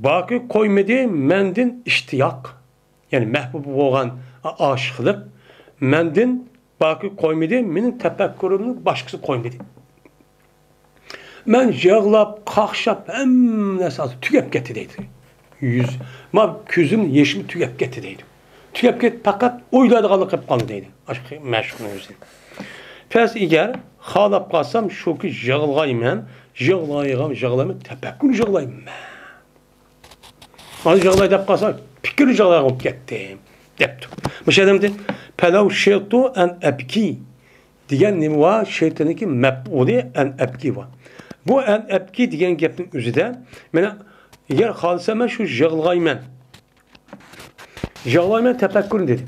باقى قويمىدى مەندىن ئىشتىياق. يەنى مەھبۇبى بولغان ئا-، ئاشىقلىق مەندىن باقى قويمىدى، مېنىڭ تەپەككۇرۇمنى باشقىسى قويمىدى. مەن يىغلاپ، قاقشاپ، ھەممە نەرسە ھازىر تۈگەپ كەتتى دەيدۇ. يۈز، ما كۆزۈم يېشىم تۈگەپ كەتتى دەيدۇ. تۈگەپ كېتىپ، پەقەت ئويلايدىغانلا قېلىپ قالدى دەيدۇ. ئاشۇ مەشۇقنىڭ ئۆزى. پەس ئىگەر خالاپ قالسام، شۇكى يىغلايمەن، يىغلايغان يىغلايمەن، تەپەككۇر يىغلايمەن. ھازىر يىغلاي دەپ قالسا، پىكىر يىغلاي بولۇپ كەتتى، دەپتۇ. مۇشۇ ئادەمدە «پەلەۋ شىئتۇ ئەن ئەبكى» دېگەن نېمە بار؟ شىئتىنىڭكى مەپئۇلى «ئەن ئەبكى» بار. بۇ «ئەن ئەبكى» دېگەن گەپنىڭ ئۆزىدە، مانا، ئەگەر خالىسام مەن شۇ يىغلايمەن. يىغلايمەن تەپەككۇر دېدى.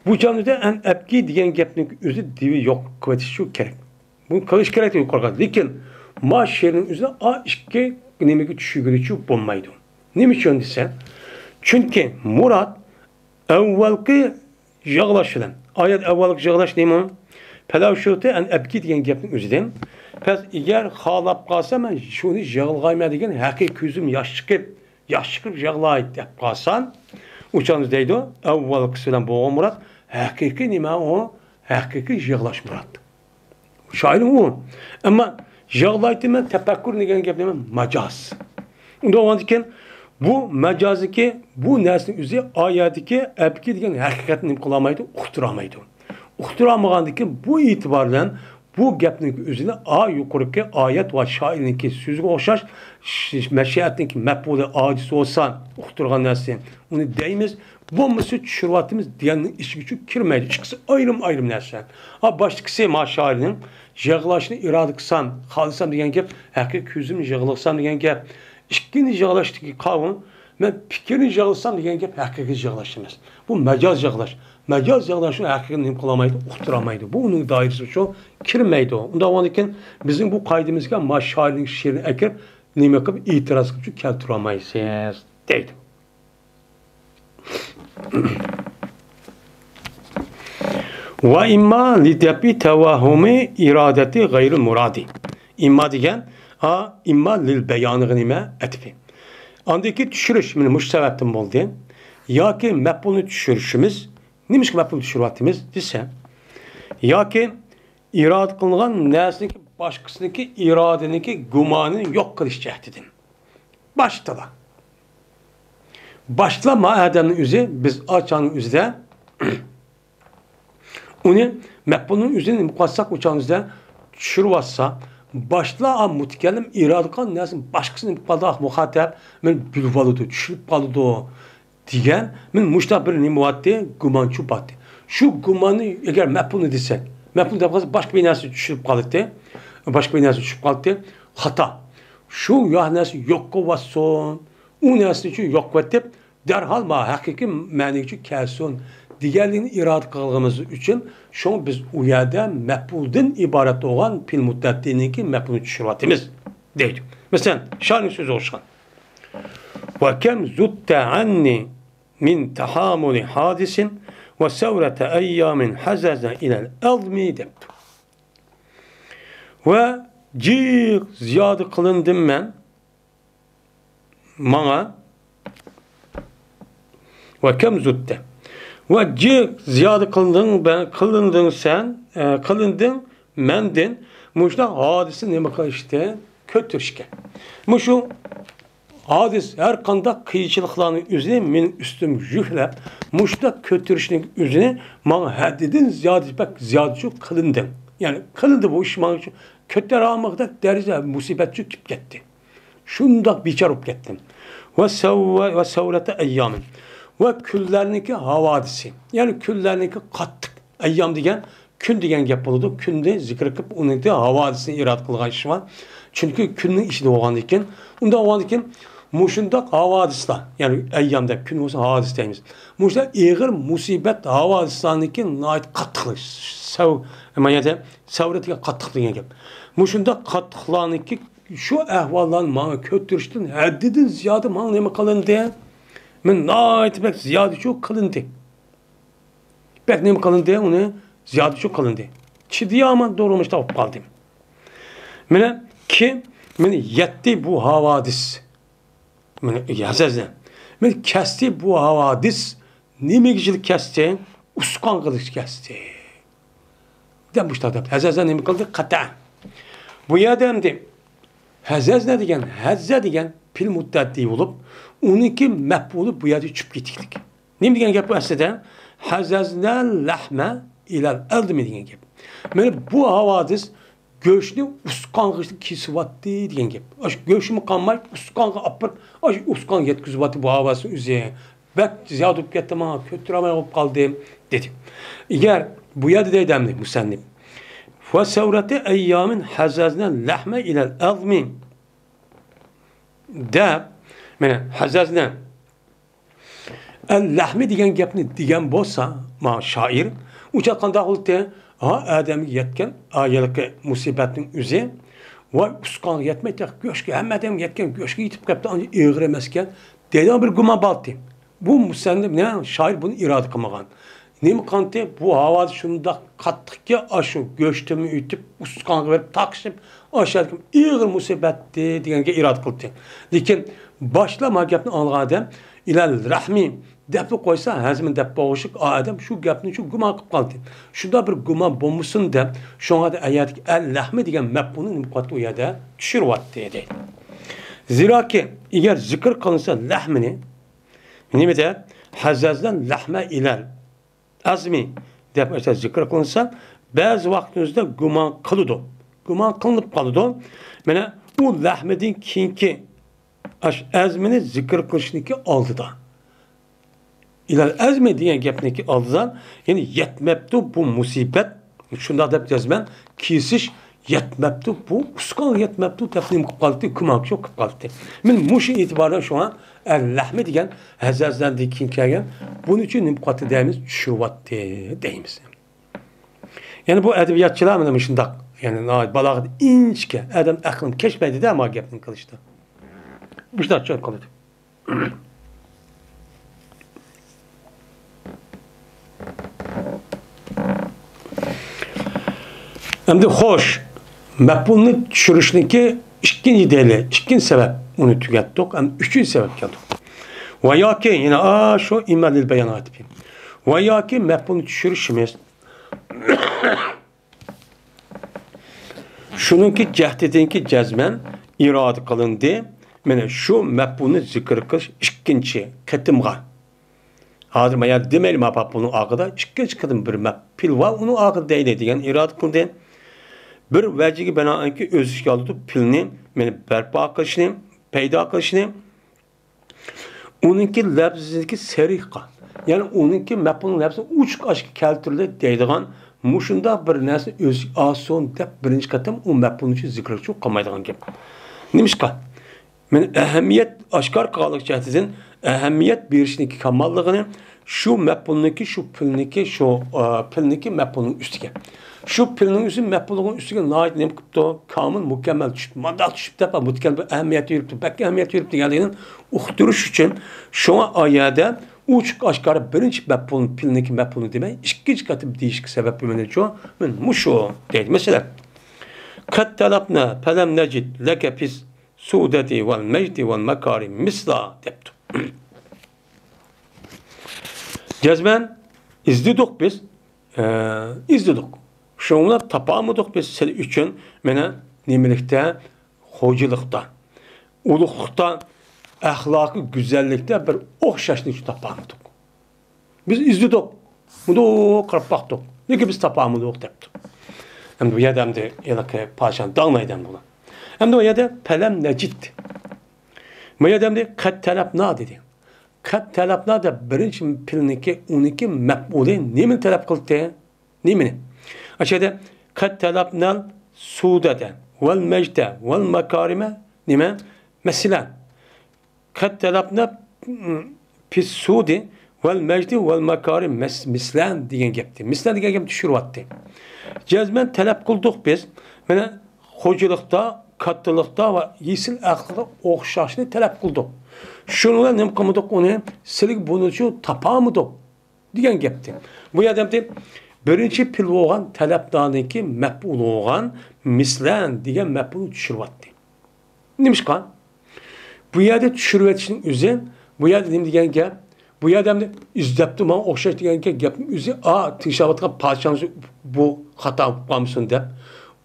بۇ جانىدا «ئەن ئەبكى» دېگەن گەپنىڭ ئۆزى دېۋى يوق قىلىۋېتىش شۇ كېرەك. بۇنى قىلىش كېرەك يۇقىرىغا. لېكىن ما شېئىرنىڭ ئۆزىدە ئا ئىككى نېمىگە چۈشۈرگىلىچۇ بولمايدۇ. نېمە ئۈچۈن دېسە، چۈنكى مۇراد ئەۋۋەلقى يىغلاش بىلەن، ئايەت ئەۋۋەلقى يىغلاش نېمە؟ «پەلەۋ شىئتۇ ئەن ئەبكى» دېگەن گەپنىڭ ئۆزىدىن. پەس ئىگەر خالاپ قالسا، مەن شۇنى يىغلىغايمەن دېگەن ھەقىقىي كۆزۈم ياش چىقىپ، ياش چىقىپ يىغلاي دەپ قالسان، ئۇ چاغدا دەيدۇ، ئەۋۋەلقىسى بىلەن بولغان مۇراد ھەقىقىي نېمە ئۇ؟ ھەقىقىي يىغلاش مۇراد. شائىر ئۇ. ئەمما يىغلايتىمەن، تەپەككۇر دېگەن گەپ نېمە؟ ماجاز. ئۇنداق بولغاندىكىن، بۇ ماجازدىكى بۇ نەرسىنىڭ ئۆزى ئايەتتىكى ئەبكى دېگەن ھەقىقەتنى نېمە قىلالمايدۇ؟ ئۇقتۇرالمايدۇ. ئۇقتۇرالمىغاندىكىن، بۇ ئېتىبار بىلەن بۇ گەپنىڭ ئۆزىنى ئا يۇقىرىقى ئايەت ۋە شائىرنىڭكى سۆزىگە ئوخشاش، ش-، مەشىئەتنىڭكى مەپئۇلى ئاجىز بولسا، ئۇقتۇرغان نەرسە، ئۇنى دەيمىز، بولمىسا چۈشۈرۈۋاتىمىز دېگەننىڭ ئىچىگىچۇ كىرمەيدۇ. ئىككىسى ئايرىم-ئايرىم نەرسە. ھا، باشتىكىسى ما شائىرنىڭ يىغلاشنى ئىرادە قىلسام، خالىسام دېگەن گەپ، ھەقىقىي كۆزۈمنى يىغلىسام دېگەن گەپ. ئىككىنچى يىغلاشتىكى قاۋۇل، مەن پىكىرنى يىغلىسام دېگەن گەپ ھەقىقىي يىغلاش ئەمەس. بۇ ماجاز يىغلاش. ماجاز يىغلاشنى ھەقىقىي نېمە قىلالمايدۇ؟ ئۇقتۇرالمايدۇ. بۇ ئۇنىڭ دائىرىسىگىچۇ كىرمەيدۇ. ئۇنداق بولغاندىكىن، بىزنىڭ بۇ قائىدىمىزگە ما شائىرنىڭ شېئىرىنى ئەكىرىپ، نېمە قىلىپ ئېتىراز قىلىپچۇ كەلتۈرەلمەيسىز، دەيدۇ. ۋە ئىمما لىدەپئى تەۋەھھۇمى ئىرادەتى غەيرىل مۇرادى. ئىمما دېگەن، ئا، ئىمما لىل بەيانىغا نېمە؟ ئەتىپى. ئاندىكى چۈشۈرۈش، مانا مۇشۇ سەۋەبتىن بولدى. ياكى مەپئۇلنى چۈشۈرۈشىمىز، نېمىشقا مەپئۇلنى چۈشۈرۈۋاتىمىز دېسە، ياكى ئىرادە قىلىنغان نەرسىنىڭكى باشقىسىنىڭكى ئىرادىنىڭكى گۇمانىنى يوق قىلىش جەھىتىدىن. باشتىلا. باشتىلا ما ئادەمنىڭ ئۆزى، بىز ئاچانىڭ ئۆزىدە ئۇنى مەپئۇلنىڭ ئۆزىنى نېمە قىلساق، ئۇچانىڭ ئۆزىدە چۈشۈرۈۋاتسا، باشتىلا ئا مۇتەكەللىم ئىرادە قىلغان نەرسىنى باشقىسى نېمە قىلىدۇ، ئا مۇخاتەب مېنى بىلىۋالىدۇ، چۈشىنىپ قالىدۇ. دېگەن، مانا مۇشۇنداق بىر نېمە بارتتى، گۇمانچۇ بارتتى. شۇ گۇماننى ئەگەر مەپئۇلنى دېسەك، مەپئۇل دەپ قالسا باشقا بىر نەرسە چۈشۈرۈپ قالاتتى. باشقا بىر نەرسە چۈشۈپ قالاتتى. خاتا. شۇ يا نەرسە يوق قىلىۋاتسۇن. ئۇ نەرسىنى شۇ يوق قىلىۋېتىپ، دەرھال ما ھەقىقىي مەنىگىچۇ كەلسۇن دېگەنلىكنى ئىرادە قىلغىنىمىز ئۈچۈن، شۇڭا بىز ئۇ يەردە مەپئۇلدىن ئىبارەت بولغان پېئىل مۇتتەئەددىنىڭكى مەپئۇلىنى چۈشۈرۈۋاتىمىز، دەيدۇ. مەسىلەن، شائىرنىڭ سۆزى ئوخشىغان. «وكم زدت عني من تحامل حادث وثورة أيام حززنا إلى العظم» دەپتۇ. ۋە جىق زىيادە قىلىندىم مەن ماڭا. «وكم زدت» ۋە جىق زىيادە قىلدىڭ، بە-، قىلىندىڭ سەن، ئە، قىلىندىڭ مەندىن مۇشۇنداق ھادىسە نېمە قىلىشتىن، كۆتۈرۈشكە. مۇشۇ ھادىس ھەر قانداق قىيىنچىلىقلارنىڭ ئۆزىنى مېنىڭ ئۈستۈمگە يۈكلەپ، مۇشۇنداق كۆتۈرۈشنىڭ ئۆزىنى ماڭا ھەددىدىن زىيادە، بەك زىيادىچۇ قىلىندىڭ. يەنى قىلىندى بۇ ئىش ماڭا، كۆتۈرەلمىگۈدەك دەرىجىدە مۇسىبەتچۇ كېلىپ كەتتى. شۇنداق بىچارە بولۇپ كەتتىم. «وسو-، وثورة أيام» ۋە كۈنلەرنىڭكى ھاۋادىسى، يەنى كۈنلەرنىڭكى قاتتىق، ئەييام دېگەن كۈن دېگەن گەپ بولىدۇ. كۈننى زىكىر قىلىپ، ئۇنىڭدىن ھاۋادىسىنى ئىرادە قىلغان ئىش بار. چۈنكى كۈننىڭ ئىچىدە بولغاندىكىن، ئۇنداق بولغاندىكىن، مۇشۇنداق ھاۋادىسلار، يەنى ئەييام دەپ، كۈن بولسا ھاۋادىس دەيمىز. مۇشۇنداق ئېغىر مۇسىبەت ھاۋادىسلارنىڭكى ناھايىتى قاتتىقلىق، سەۋ-، ما يەردە سەۋرە دېگەن قاتتىق دېگەن گەپ. مۇشۇنداق قاتتىقلارنىڭكى شۇ ئەھۋاللارنى ماڭا كۆتۈرۈشتىن ھەددىدىن زىيادە ماڭا نېمە قىلىندى؟ مەن ناھايىتى بەك زىيادە شۇ قىلىندى. بەك نېمە قىلىندى؟ ئۇنى زىيادە شۇ قىلىندى. چىدىيالماي دۇرمۇشتا بولۇپ قالدىم. مانا كى، مانا يەتتى بۇ ھاۋادىس. مانا ھەزەزنى. مانا كەستى بۇ ھاۋادىس. نېمىگە كەستى؟ ئۇسقانغا كەستى. دەپ مۇشۇنداق دەپ، ھەزەزنى نېمە قىلدى؟ قەتە. بۇ يەردە ئەمدى ھەزەزنە دېگەن، ھەززە دېگەن پېئىل مۇتتەئەددى بولۇپ، ئۇنىڭكى مەپئۇلى بۇ يەردە چۈشۈپ كېتىكلىك. نېمە دېگەن گەپ بۇ ئەسلىدە؟ «ھەزەزنەل لەھمە ئىلەل ئەزمى» دېگەن گەپ. مانا بۇ ھاۋادىس گۆشنى ئۇسقانغا كېسىۋاتتى دېگەن گەپ. ئاشۇ گۆشمۇ قالماي، ئۇسقانغا ئاپىرىپ، ئاشۇ ئۇسقانغا يەتكۈزۈۋاتتى بۇ ھاۋادىسنىڭ ئۆزى. بەك زىيادە بولۇپ كەتتى، ماڭا كۆتۈرەلمەي قالدىم، دېدى. ئەگەر بۇ يەردە دەيدۇ ئەمدى مۇسەننىپ، «فسورة أيام حززنا اللحم إلى العظم» دەپ، مانا، ھەزەزنە، ئەل لەھمى دېگەن گەپنى دېگەن بولسا، ما شائىر، ئۇ چاغ قانداق بولدى؟ ھا، ئادەمگە يەتكەن، ھا، ھېلىقى مۇسىبەتنىڭ ئۆزى، ۋاي، ئۇسقانغا يەتمەي، تېخى گۆشكە، ھەممە ئادەمگە يەتكەن گۆشكە يېتىپ قاپتۇ، ئانچە ئېغىر ئەمەسكەن، دەيدىغان بىر گۇمان بالتى. بۇ مۇسەننىپ، نە، شائىر بۇنى ئىرادە قىلمىغان. نېمە قىلغانتى؟ بۇ ھاۋادىس شۇنداق قاتتىقكى، ئاشۇ گۆشتىنمۇ ئۆتۈپ، ئۇسقانغا بېرىپ تاقىشىپ، ئاشۇ ئېغىر مۇسىبەتتى دېگەنگە ئىرادە قىلدى. لېكىن باشلام ھا گەپنى ئاڭلىغان ئادەم، «ئىلەل رەھمى» دەپلا قويسا، ھەزمىنى دەپ بولغۇشلۇق، ئا ئادەم شۇ گەپنى شۇ گۇمان قىلىپ قالدى. شۇنداق بىر گۇمان بولمىسۇن دەپ، شۇڭا ئەيەردىكى «ئەل لەھمى» دېگەن مەپئۇلنى نېمە قىلىۋاتتى؟ ئۇ يەردە چۈشۈرۈۋاتتى، دەيدۇ. زىراكى، ئەگەر زىكىر قىلىنسا لەھمىنى، نېمە دەپ؟ «ھەزەزنەل لەھمە ئىلەل ئەزمى» دەپ ئاشۇ زىكىر قىلىنسا، بەزى ۋاقىتنىڭ ئۆزىدە گۇمان قىلىدۇ. گۇمان قىلىنىپ قالىدۇ. مانا ئۇ لەھمىدىن كېيىنكى ئاشۇ ئەزمىنى زىكىر قىلىشنىڭكى ئالدىدا. «ئىلەل ئەزمى» دېگەن گەپنىڭكى ئالدىدا، يەنى يەتمەپتۇ بۇ مۇسىبەت، شۇنداق دەپ جەزمەن كېسىش يەتمەپتۇ، بۇ ئۇسقانغا يەتمەپتۇ دەپ نېمە قىلىپ قالدى؟ گۇمانچۇ قىلىپ قالدى. مانا مۇشۇ ئېتىباردا شۇڭا «ئەل لەھمى» دېگەن ھەزەزنەدىن كېيىن كەلگەن، بۇنىڭ ئۈچۈن نېمە قىلىۋاتتى دەيمىز؟ چۈشۈرۈۋاتتى دەيمىز. يەنى بۇ ئەدەبىياتچىلار مانا مۇشۇنداق، يەنى ناھايىتى بالاغەت ئىنچىكە، ئادەم ئەقلىنى كەچمەيدۇ-دە، ما گەپنى قىلىشتا. مۇشۇنداق چوڭ قىلىدۇ. ئەمدى خوش، مەپئۇلنى چۈشۈرۈشنىڭكى ئىككىنچى دەلىل، ئىككىنچى سەۋەب، ئۇنى تۈگەتتۇق، ئەمدى ئۈچىنچى سەۋەبكە كەلدۇق. ۋە ياكى، يەنە ئاشۇ ئىمما لىل بايان ئېيتىپ، ۋە ياكى مەپئۇلنى چۈشۈرۈشىمىز شۇنىڭكى جەھىتىدىنكى جەزمەن ئىرادە قىلىندى. مانا شۇ مەپئۇلنى زىكىر قىلىش ئىككىنچى قېتىمغا. ھازىر ما يەردە دېمەيلى، ما پاپۇلنىڭ ئاخىرىدا ئىككىنچى قېتىم بىر مەپ-، پېئىل بار، ئۇنىڭ ئاخىرىدا دەيلى دېگەن ئىرادە قىلدى. بىر ۋەجىگە بىنائەنكى ئۆز ئىچىگە ئالىدۇ، پېئىلنى، مانا بەرپا قىلىشنى، پەيدا قىلىشنى. ئۇنىڭكى لەپزىدىكى سەرىقە، يەنى ئۇنىڭكى مەپئۇلنىڭ لەپزى ئوچۇق ئاشكارا كەلتۈرۈلدى دەيدىغان مۇشۇنداق بىر نەرسە ئۆزىگە ئالسۇن دەپ بىرىنچى قېتىم ئۇ مەپئۇلنى زىكىر قىلىپ قالمايدىغان گەپ. نېمىشقا؟ مانا ئەھمىيەت ئاشكارا قىلغانلىق جەھەتتىن ئەھمىيەت بېرىشنىڭكى كاماللىقىنى شۇ مەپئۇلنىڭكى، شۇ پېئىلنىڭكى، شۇ، ئا، پېئىلنىڭكى مەپئۇلنىڭ ئۈستىگە. شۇ پېئىلنىڭ ئۆزى مەپئۇلنىڭ ئۈستىگە ناھايىتى نېمە قىپتۇ؟ كامىل، مۇكەممەل چۈشۈپ، مانداق چۈشۈپ دەپ، مۇتكەل بىر ئەھمىيەت بېرىپتۇ، بەك ئەھمىيەت بېرىپتۇ دېگەنلىكىنى ئۇقتۇرۇش ئۈچۈن، شۇڭا ئا يەردە ئوچۇق ئاشكارا بىرىنچى مەپئۇل، پېئىلنىڭكى مەپئۇلى دېمەي، ئىككىنچى قېتىم دېيىشكە سەۋەب بولغىنىچۇ، مەن مۇشۇ دەيدۇ. مەسىلەن، قەد تەلەبنا فەلەم نەجىد لەكە فىس سۇدەتى ۋەل مەجدى ۋەل مەكارىم مىسلا دەپتۇ. جەزمەن ئىزدىدۇق بىز، ئە، ئىزدىدۇق. شۇڭا تاپالمىدۇق بىز سىلى ئۈچۈن، مانا، نېمىلىكتە، خوجىلىقتا، ئۇلۇغلۇقتا، ئەخلاقىي گۈزەللىكتە بىر ئوخشاشنى تاپالمىدۇق. بىز ئىزدىدۇق، مۇنداق قاراپ باقتۇق، لېكىن بىز تاپالمىدۇق دەپتۇ. ئەمدى بۇ يەردە ئەمدى ھېلىقى پادىشاھنى داڭلايدۇ ئەمدى بۇلار. ئەمدى ئۇ يەردە پەلەم نەجىد. بۇ يەردە ئەمدى قەد تەلەبنا دېدى. قەد تەلەبنا دەپ بىرىنچى پېئىلنىڭكى، ئۇنىڭكى مەپئۇلى نېمىنى تەلەپ قىلدى؟ نېمىنى؟ ئاشۇ يەردە قەد تەلەبنەل سۇدەتە ۋەل مەجدە ۋەل مەكارىمە نېمە؟ مەسىلەن. قەد تەلەبنە، م، پىسسۇدى ۋەل مەجدى ۋەل مەكارىم مەس-، مىسلەن دېگەن گەپتى. مىسلەن دېگەن گەپنى چۈشۈرۈۋەتتى. جەزمەن تەلەپ قىلدۇق بىز. مانا، خوجىلىقتا، كاتتىلىقتا ۋە يېسىل ئەخلاقتا ئوخشاشنى تەلەپ قىلدۇق. شۇنىڭ بىلەن نېمە قىلمىدۇق ئۇنى؟ سىلىگە بۇنىچۇ تاپالمىدۇق دېگەن گەپتى. بۇ يەردە ئەمدى بىرىنچى پېئىل بولغان تەلەپنانىڭكى مەپئۇلى بولغان مىسلەن دېگەن مەپئۇلنى چۈشۈرۈۋەتتى. نېمىشقا؟ بۇ يەردە چۈشۈرۈۋېتىشنىڭ ئۆزى، بۇ يەردە نېمە دېگەن گەپ؟ بۇ يەردە ئەمدى ئىزدەپتۇ، ماڭا ئوخشاش دېگەن گەپنىڭ ئۆزى، ئا، تىڭشاۋاتقان پادىشاھنىڭ بۇ خاتا بولۇپ قالمىسۇن دەپ.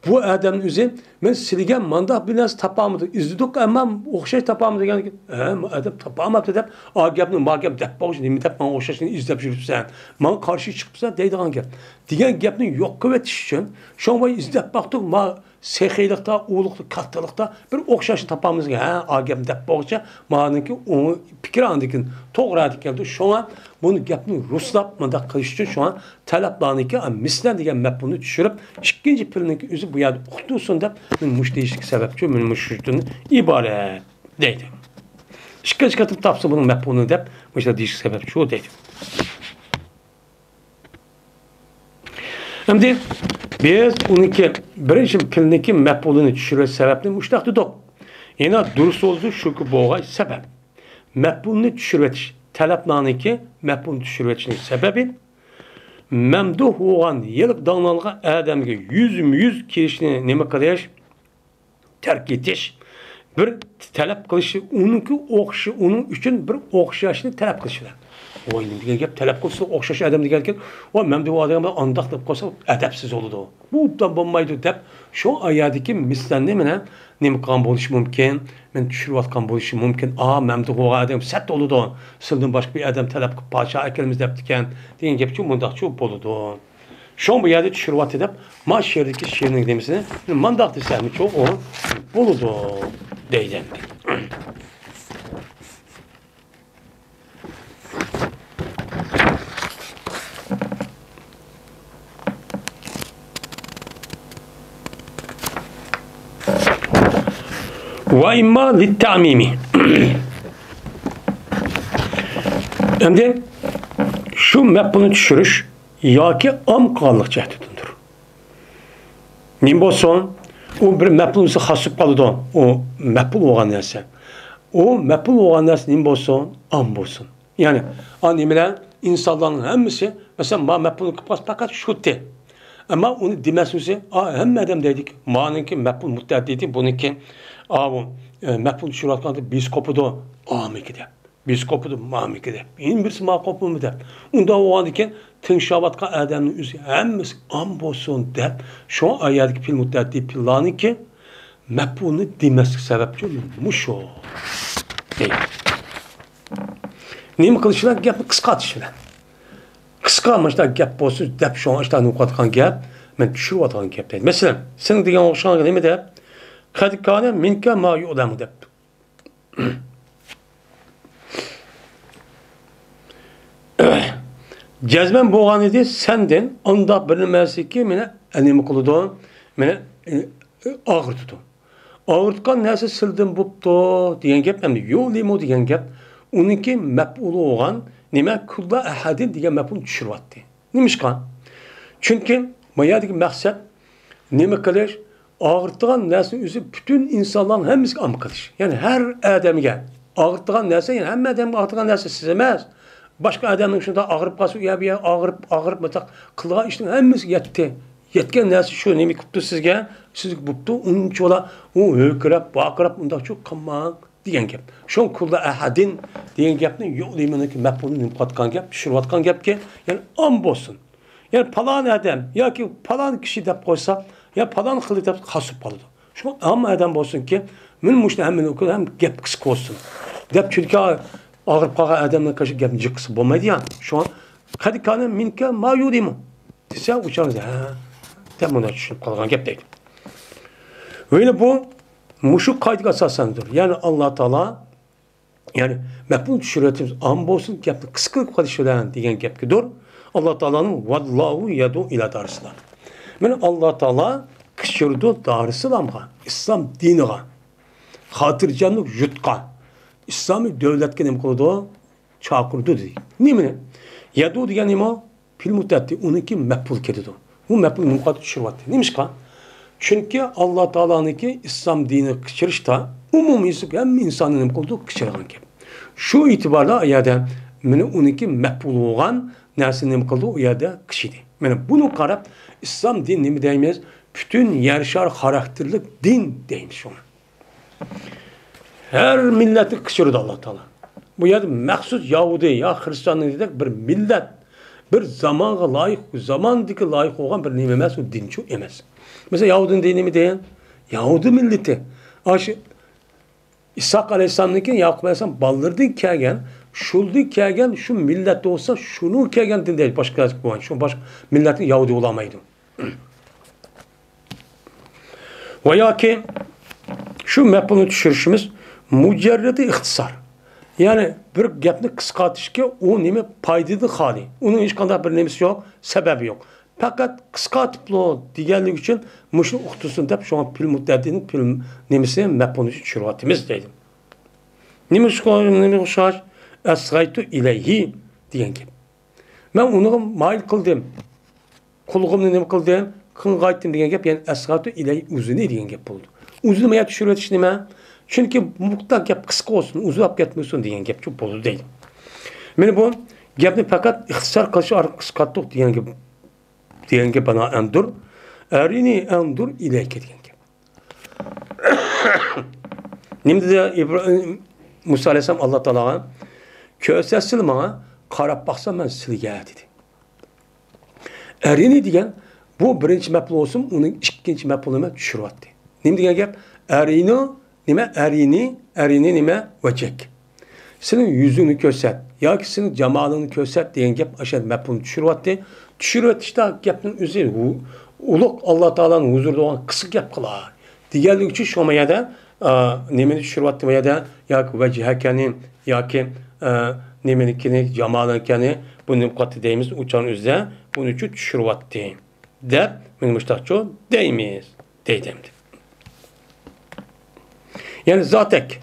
بۇ ئادەمنىڭ ئۆزى، مەن سىلىگە مانداق بىر نەرسە تاپالمىدىم، ئىزدىدۇق، ئەمما ئوخشاش تاپالمىدۇق دېگەن، ھە، ئادەم تاپالماپتۇ دەپ، ئا گەپنى، ما گەپ دەپ بولغۇچە، نېمە دەپ ماڭا ئوخشاشنى ئىزدەپ يۈرۈپسەن، ماڭا قارشى چىقىپسەن دەيدىغان گەپ. دېگەن گەپنى يوق قىلىۋېتىش ئۈچۈن، شۇڭا ئىزدەپ باقتۇق، ما سېخىيلىقتا، ئۇلۇغلۇقتا، كاتتىلىقتا بىر ئوخشاشنى تاپالمىدۇق. ھە، ئا گەپنى دەپ بولغۇچە، مانىڭكى ئوڭ پىكرى ئاندىن كېيىن توغرا ئىكەن. شۇڭا بۇنى گەپنى رۇسلاپ مۇنداق قىلىش ئۈچۈن، شۇڭا تەلەپلارنىڭكى، ئا، مىسلەن دېگەن مەپئۇلنى چۈشۈرۈپ، ئىككىنچى پېئىلنىڭكى ئۆزى بۇ يەردە ئۇقتۇرسۇن دەپ، مەن مۇشۇ دېيىشلىك سەۋەبچۇ، مەن مۇشۇدىن ئىبارەت دەيدۇ. ئىككىنچى قېتىم تاپسا بۇنىڭ مەپئۇلىنى دەپ، مۇشۇنداق دېيىشلىك سەۋەبچۇ دەيدۇ. ئەمدى بىز ئۇنىڭكى بىرىنچى پېئىلنىڭكى مەپئۇلىنى چۈشۈرۈش سەۋەبىنى مۇشۇنداق دېدۇق. يەنە دۇرۇس سۆزى شۇكى بولغاي سەۋەب. مەپئۇلنى چۈشۈرۈۋېتىش، تەلەپنانىڭكى مەپئۇلنى چۈشۈرۈۋېتىشنىڭ سەۋەبى، مەمدۇھ بولغان ھېلىقى داڭلانغان ئادەمگە يۈزمۇ يۈز كېلىشنى نېمە قىلىش؟ تەرك ئېتىش، بىر تەلەپ قىلىشى، ئۇنىڭكى ئوخشى-، ئۇنىڭ ئۈچۈن بىر ئوخشاشنى تەلەپ قىلىش بىلەن. ۋاي، نېمە دېگەن گەپ، تەلەپ قىلسا ئوخشاش ئادەم دېگەنكەن، ۋاي، مەمدۇھ ئادەم ئانداق دەپ قويسا ئەدەپسىز بولىدۇ. بۇ ئوبدان بولمايدۇ دەپ، شۇ ئايەردىكى مىسلەننى مانا نېمە قىلغان بولۇشى مۇمكىن، مېنى چۈشۈرۈۋاتقان بولۇشى مۇمكىن. ئا، مەمدۇھ بولغان ئادەم سەت بولىدۇ. سىلدىن باشقا بىر ئادەم تەلەپ قىلىپ پادىشاھ ئەكەلمىز دەپتىكەن، دېگەن گەپچۇ مۇنداقچۇ بولىدۇ. شۇڭا بۇ يەردە چۈشۈرۈۋاتتى دەپ، ما شېئىردىكى شېئىرنىڭ نېمىسىنى مانداق دېسەمچۇ ئۇ بولىدۇ دەيدۇ. ۋە ئىمما لىتتەئمىمى. ئەمدى شۇ مەپئۇلنى چۈشۈرۈش ياكى ئام قىلغانلىق جەھەتتىندۇر. نېمە بولسۇن، ئۇ بىر مەپئۇلسى خاس بولۇپ قالىدۇ. ئۇ مەپئۇل بولغان نەرسە. ئۇ مەپئۇل بولغان نەرسە نېمە بولسۇن، ئام بولسۇن. يەنى، ئا، نېمە بىلەن ئىنسانلارنىڭ ھەممىسى، مەسىلەن، ما مەپئۇل قىلىپ قالسا پەقەت شۇتى. ئەمما ئۇنى دېمەسمىسى، ئا، ھەممە ئادەم دەيدىكى، مانىڭكى مەپئۇل مۇتتەئەددىدى، بۇنىڭكى، ئا، بۇ، ئە، مەپئۇل چۈشۈرۈۋاتقاندا بىز قوپىدۇ، ئامىكى دەپ. بىز قوپىدۇ، مامىكى دەپ. يەنە بىرسى ما قوپىمۇ دەپ. ئۇنداق بولغاندىكىن، تىڭشاۋاتقان ئادەمنىڭ ئۆزى ھەممىسى ئام بولسۇن دەپ، شۇ ئايەتتىكى پېئىل مۇتتەئەددى پېئىللارنىڭكى مەپئۇلنى دېمەسلىك سەۋەبچۇ مۇشۇ. دەيدۇ. نېمە قىلىش بىلەن؟ گەپنى قىسقارتىش بىلەن. قىسقا مۇشۇنداق گەپ بولسۇن دەپ، شۇڭا ئىشتاننى ئوقۇۋاتقان گەپ، مەن چۈشۈرۈۋاتقان گەپ دەيدۇ. مەسىلەن، سېنىڭ دېگەن ئوخشىغان نېمە دەپ؟ قەد كانە مىنكە ما يۇئلەمۇ دەپتۇ. جەزمەن بولغان ئىدى سەندىن ئانداق بىر نېمەسىكى مېنى نېمە قىلىدۇ، مېنى، ئاغرىتىدۇ. ئاغرىتقان نەرسە سىلدىن بوپتۇ دېگەن گەپ، ئەمدى يۇلىمۇ دېگەن گەپ، ئۇنىڭكى مەپئۇلى بولغان نېمە، كۇللا ئەھەدىن دېگەن مەپئۇلنى چۈشۈرۈۋەتتى. نېمىشقا؟ چۈنكى ما يەردىكى مەقسەت نېمە قىلىش؟ ئاغرىتىدىغان نەرسىنى ئۆزى پۈتۈن ئىنسانلارنىڭ ھەممىسىگە ئام قىلىش. يەنى ھەر ئادەمگە ئاغرىتىدىغان نەرسە، يەنى ھەممە ئادەمگە ئاغرىتىدىغان نەرسە سىز ئەمەس. باشقا ئادەمنىڭ شۇنداق ئاغرىپ قالسا، ئۇ يەر بۇ يەر ئاغرىپ، ئاغرىپ، مۇنداق قىلغان ئىشنىڭ ھەممىسىگە يەتتى. يەتكەن نەرسە شۇ، نېمە قىپتۇ سىزگە؟ سىزگە بوپتۇ، ئۇنچىۋالا ئۇ ھۆركىرەپ، ۋارقىراپ، ئۇنداقچۇ قىلماڭ دېگەن گەپ. شۇڭا كۇللا ئەھەدىن دېگەن گەپنى يوقلىمىنىڭكى مەپئۇلىنى نېمە قىلىۋاتقان گەپ، چۈشۈرۈۋاتقان گەپكى، يەنى ئام بولسۇن. يەنى پالان ئادەم ياكى پالان كىشى دەپ قويسا، يا پالان خىل دەپ خاس بولۇپ قالىدۇ. شۇڭا ئام ئادەم بولسۇنكى، مەن مۇشۇنى ھەممىنى ئوقۇدۇم، ھەم گەپ قىسقا بولسۇن دەپ، چۈنكى ئاغرىپ قالغان ئادەمنىڭ قېشىغا گەپنى جىق قىلسا بولمايدۇ يا. شۇڭا قەد كان مىنكە ما يۇلىمۇ دېسە، ئۇ چاغدا ھە دەپ مۇنداق چۈشىنىپ قالغان گەپ دەيدۇ. ۋە يەنە بۇ مۇشۇ قائىدىگە ئاساسەندۇر. يەنى ئاللا تائالا، يەنى مەپئۇل چۈشۈرۈۋېتىمىز، ئام بولسۇن، گەپنى قىسقا قىلىپ قىلىش بىلەن دېگەن گەپكىدۇر. ئاللا تائالانىڭ ۋاللاھۇ يەدئۇ ئىلا دارىسسالام. مانا ئاللا تائالا قىچقۇرىدۇ دارىسسالامغا، ئىسلام دىنىغا، خاتىرجەملىك يۇرتقا، ئىسلامىي دۆلەتكە نېمە قىلىدۇ؟ چاقىرىدۇ دېدى. نېمىنى؟ يەدئۇ دېگەن نېمە؟ پېئىل مۇتەئەددى، ئۇنىڭكى مەپئۇل كېتىدۇ. بۇ مەپئۇل نېمە قىلىۋاتىدۇ، چۈشۈرۈۋاتىدۇ. نېمىشقا؟ چۈنكى ئاللا تائالانىڭكى ئىسلام دىنىغا قىچقۇرۇشتا ئومۇميۈزلۈك ھەممە ئىنساننى نېمە قىلىدۇ؟ قىچقۇرىدىغان گەپ. شۇ ئېتىباردا ئۇ يەردە مانا ئۇنىڭكى مەپئۇل بولغان نەرسە نېمە قىلىدۇ؟ ئۇ يەردە قىچقۇردى. مانا بۇنى قاراپ ئىسلام دىنى نېمە دەيمىز؟ پۈتۈن يەر شارى خاراكتېرلىك دىن دەيمىز شۇڭا. ھەر مىللەتنى قىچقۇرىدۇ ئاللا تائالا. بۇ يەردە مەخسۇس يەھۇدىي يا خىرىستىياننى دېسەك، بىر مىللەت، بىر زامانغا لايىق، زاماندىكى لايىق بولغان بىر نېمە ئەمەس، ئۇ دىنچۇ ئەمەس. مەسىلەن، يەھۇدىي دىنى نېمە دېگەن؟ يەھۇدىي مىللىتى. ئاشۇ ئىسھاق ئەلەيھىسسالامدىن كېيىن ياقۇپ ئەلەيھىسسالام بالىلىرىدىن كەلگەن، شۇلدىن كەلگەن شۇ مىللەت بولسا، شۇنىڭ كەلگەن دىن دەيدۇ. باشقا، شۇ باشقا مىللەتنىڭ يەھۇدىي بولالمايدۇ. ۋە ياكى شۇ مەپئۇلنى چۈشۈرۈشىمىز مۇجەررىدى ئىختىسار. يەنى بىر گەپنى قىسقارتىشكى، ئۇ نېمە پايدىدىن خالىي. ئۇنىڭ ھېچقانداق بىر نېمىسى يوق، سەۋەبى يوق. پەقەت قىسقارتىپلا دېگەنلىكى ئۈچۈن مۇشۇ ئۇقتۇرسۇن دەپ شۇڭا پېئىل مۇتەئەددىنىڭ پېئىل نېمىسى مەپئۇلنى چۈشۈرۈۋاتىمىز دەيدۇ. نېمە ئۇقۇش-، نېمە ئوخشاش؟ ئەسغەيتۇ ئىلەيھى دېگەن گەپ. مەن ئۇنىڭغا مايىل قىلدىم. قۇلىقىمنى نېمە قىلدىم؟ قىڭغايتتىم دېگەن گەپ، يەنى ئەسغەيتۇ ئىلەيھى ئۇزۇنى دېگەن گەپ بولىدۇ. ئۇزۇنى ما يەردە چۈشۈرۈۋېتىش نېمە؟ چۈنكى مۇنداق گەپ قىسقا بولسۇن، ئۇزىراپ كەتمىسۇن دېگەن گەپچۇ بولىدۇ دەيدۇ. مانا بۇ گەپنى پەقەت ئىختىسار قىلىش ئارقىلىق قىسقارتتۇق دېگەن گەپ، دېگەن گەپ بىنائەندۇر. ئەرىنى ئەندۇر ئىلەيكە دېگەن گەپ. نېمە دېدى ئىبراھىم، مۇسا ئەلەيھىسسالام ئاللا تائالاغا؟ كۆرسەتسىلە ماڭا، قاراپ باقسام مەن سىلىگە دېدى. ئەرىنى دېگەن بۇ بىرىنچى مەپئۇل بولسىمۇ، ئۇنىڭ ئىككىنچى مەپئۇلىنى چۈشۈرۈۋەتتى. نېمە دېگەن گەپ؟ ئەرىنى نېمە؟ ئەرىنى، ئەرىنى نېمە؟ ۋەجھەك. سېنىڭ يۈزۈڭنى كۆرسەت ياكى سېنىڭ جامالىڭنى كۆرسەت دېگەن گەپ ئاشۇ مەپئۇلنى چۈشۈرۈۋەتتى. چۈشۈرۈۋېتىشتا گەپنىڭ ئۆزى ئۇ-، ئۇلۇغ ئاللا تائالانىڭ ھۇزۇرىدا بولغان قىسقا گەپ قىلاي دېگەنلىكى ئۈچۈن شۇ ما يەردە، ئا، نېمىنى چۈشۈرۈۋەتتى ما يەردە؟ ياكى ۋەجھەكەنى، ياكى، ئا، نېمىنىكىنى، جامالىنىكىنى، بۇنى نېمە قىلاتتى دەيمىز، ئۇچان ئۆزىدە بۇنى چۈشۈرۈۋەتتى دەپ، مانا مۇشتاقچۇ دەيمىز، دەيدۇ ئەمدى. يەنى زاتەك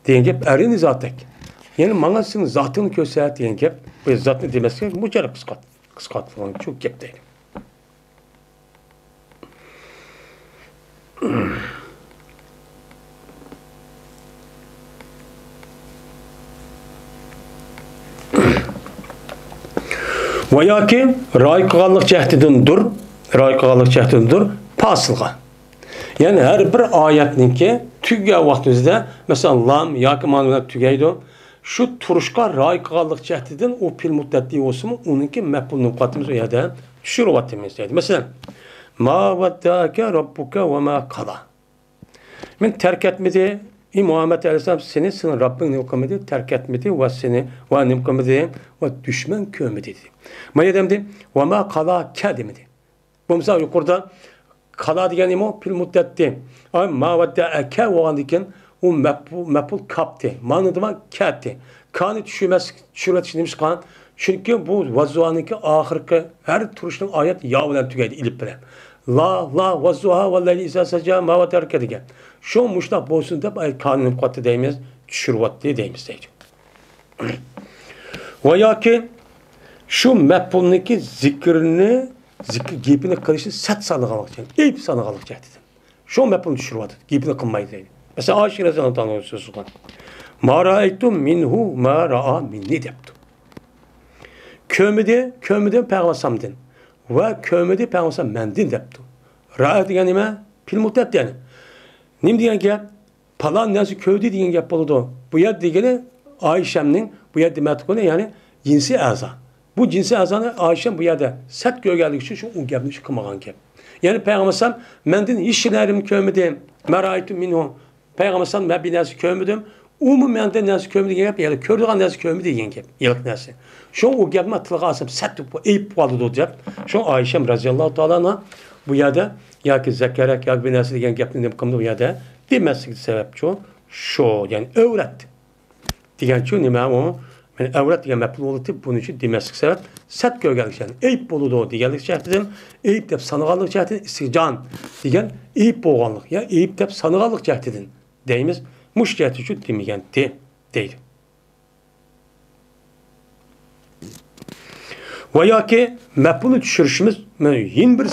دېگەن گەپ، ئەرىنى زاتەك. يەنى ماڭا سېنىڭ زاتىڭنى كۆرسەت دېگەن گەپ، بۇ زاتنى دېمەسكە، مۇجەررەد قىسقارت-، قىسقارتىلغانچۇ گەپ دەيدۇ. ۋە ياكى رايى قىلغانلىق جەھىتىدىندۇر، رايى قىلغانلىق جەھىتىدىندۇر، پاسىلغا. يەنى ھەر بىر ئايەتنىڭكى تۈگىگەن ۋاقتىمىزدا، مەسىلەن، لام ياكى مانا بىلەن تۈگەيدۇ. شۇ تۇرۇشقا رايى قىلغانلىق جەھىتىدىن ئۇ پېئىل مۇتەئەددى بولسىمۇ، ئۇنىڭكى مەپئۇلىنى قاتىمىز ئۇ يەردە چۈشۈرۈۋاتىمىز دەيدۇ. مەسىلەن، ما ۋەددەئەكە رەببۇكە ۋە ما قالا. مېنى تەرك ئەتمىدى. ئى مۇھەممەد ئەلەيھىسسالام، سېنى سېنىڭ رەببىڭ نېمە قىلمىدى؟ تەرك ئەتمىدى ۋە سېنى ۋە نېمە قىلمىدى؟ ۋە دۈشمەن كۆرمىدى دېدى. ما يەردە دېمىدى، ۋە ما قالا كە دېمىدى. بولمىسا يۇقىرىدا قالا دېگەن نېمە؟ پېئىل مۇتەئەددى. ئاي، ما ۋەددەئەكە بولغاندىن كېيىن ئۇ مەپئۇ-، مەپئۇل كاپتى. مانىدىمۇ كەتتى. كانى چۈشۈرمەسلىك، چۈشۈرۈۋېتىش نېمىشقا؟ چۈنكى بۇ ۋەززۇھانىڭكى ئاخىرقى ھەر تۇرۇشنىڭ ئايەت يا بىلەن تۈگەيدۇ، ئېلىپ بىلەن. لا، لا، ۋەززۇھا ۋەللەيلى ئىزا سەجا ما ۋەددەئەكە دېگەن. شۇ مۇشۇنداق بولسۇن دەپ، ئاي، كانى نېمە قىلىۋاتتى دەيمىز، چۈشۈرۈۋاتتى دەيمىز دەيدۇ. ۋە ياكى شۇ مەپئۇلنىڭكى زىكرىنى، زىكىر گېپىنى قىلىشنى سەت سانىغانلىق جەھەتتىن، ئەيىب سانىغانلىق جەھەتتىن. شۇ مەپئۇلنى چۈشۈرۈۋاتىدۇ، گېپىنى قىلمايدۇ دەيدۇ. مەسىلەن، ئائىشە رەزىياللاھۇ تائالا ئانھا سۆز قىلغان. ما رائەيتۇ مىنھۇ ما رائا مىننى دەپتۇ. كۆرمىدى، كۆرمىدىم پەيغەمبەر ئەلەيھىسسالامدىن. ۋە كۆرمىدى پەيغەمبەر ئەلەيھىسسالام مەندىن دەپتۇ. رائە دېگەن نېمە؟ پېئىل مۇتەئەددى يەنى. نېمە دېگەن گەپ؟ پالان نەرسە كۆردى دېگەن گەپ بولىدۇ. بۇ يەردە دېگىنى ئائىشەمنىڭ بۇ يەردە دېمەكلىكى، يەنى جىنسىي ئەزا. بۇ جىنسىي ئەزانى ئائىشەم بۇ يەردە سەت كۆرگەنلىكى ئۈچۈن شۇ ئۇ گەپنى شۇ قىلمىغان گەپ. يەنى پەيغەمبەر ئەلەيھىسسالام مەندىن ھېچ نەرسىنى كۆرمىدى. ما رائەيتۇ مىنھۇ. پەيغەمبەر ئەلەيھىسسالام مەن بىر نەرسە كۆرمىدىم. ئۇمۇ مەندىن نەرسە كۆرمىدى دېگەن گەپ، يەنى كۆرىدىغان نەرسە كۆرمىدى دېگەن گەپ. ھېلىقى نەرسە. شۇڭا ئۇ گەپنى تىلغا ئالسام سەت ئەيىب بولىدۇ دەپ، شۇڭا ئائىشەم رەزىياللاھۇ تائالا ئانھا بۇ يەردە ياكى زەكەرەك ياكى بىر نەرسە دېگەن گەپنى نېمە قىلمىدى بۇ يەردە دېمەسلىكى سەۋەبچۇ شۇ، يەنى ئەۋرەت دېگەنچۇ نېمە ئۇ؟ مەن ئەۋرەت دېگەن مەپئۇل بولۇۋېتىپ، بۇنىڭ ئۈچۈن دېمەسلىك سەۋەب سەت كۆرگەنلىك ئۈچۈن، ئەيىب بولىدۇ دېگەنلىك جەھەتتىن، ئەيىب دەپ سانىغانلىق جەھەتتىن، ئىستىھجان دېگەن ئەيىب بولغانلىق، يا ئەيىب دەپ سانىغانلىق جەھەتتىن دەيمىز، مۇشۇ جەھەت ئۈچۈن دېمىگەنتى دەيدۇ. ۋە ياكى مەپئۇلنى چۈشۈرۈشىمىز يەنە بىر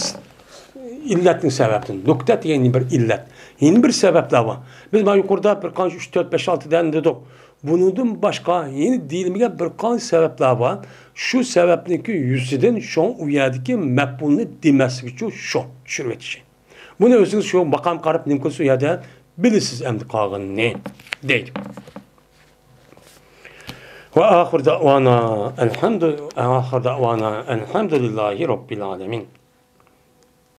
ئىللەتنىڭ سەۋەبىدىن، نۇكتە دېگەن يەنە بىر ئىللەت، يەنە بىر سەۋەبلەر بار. بىز مانا يۇقىرىدا بىر قانچە ئۈچ، تۆت، بەش، ئالتە دەن دېدۇق. بۇنىڭدىن باشقا يەنە دېيىلمىگەن بىر قانچە سەۋەبلەر بار. شۇ سەۋەبنىڭكى يۈزىدىن شۇڭا ئۇ يەردىكى مەپئۇلنى دېمەسلىكىچۇ شۇ چۈشۈرۈۋېتىشى. بۇنى ئۆزىڭىز شۇ ماقام قاراپ نېمە قىلسا ئۇ يەردە بىلىسىز ئەمدى قالغىنىنى دەيدۇ. ۋە ئاخىر دەئۋانا ئەلھەمدۇ-، ئاخىر دەئۋانا ئەلھەمدۇلىللاھى رەببىل ئالەمىن.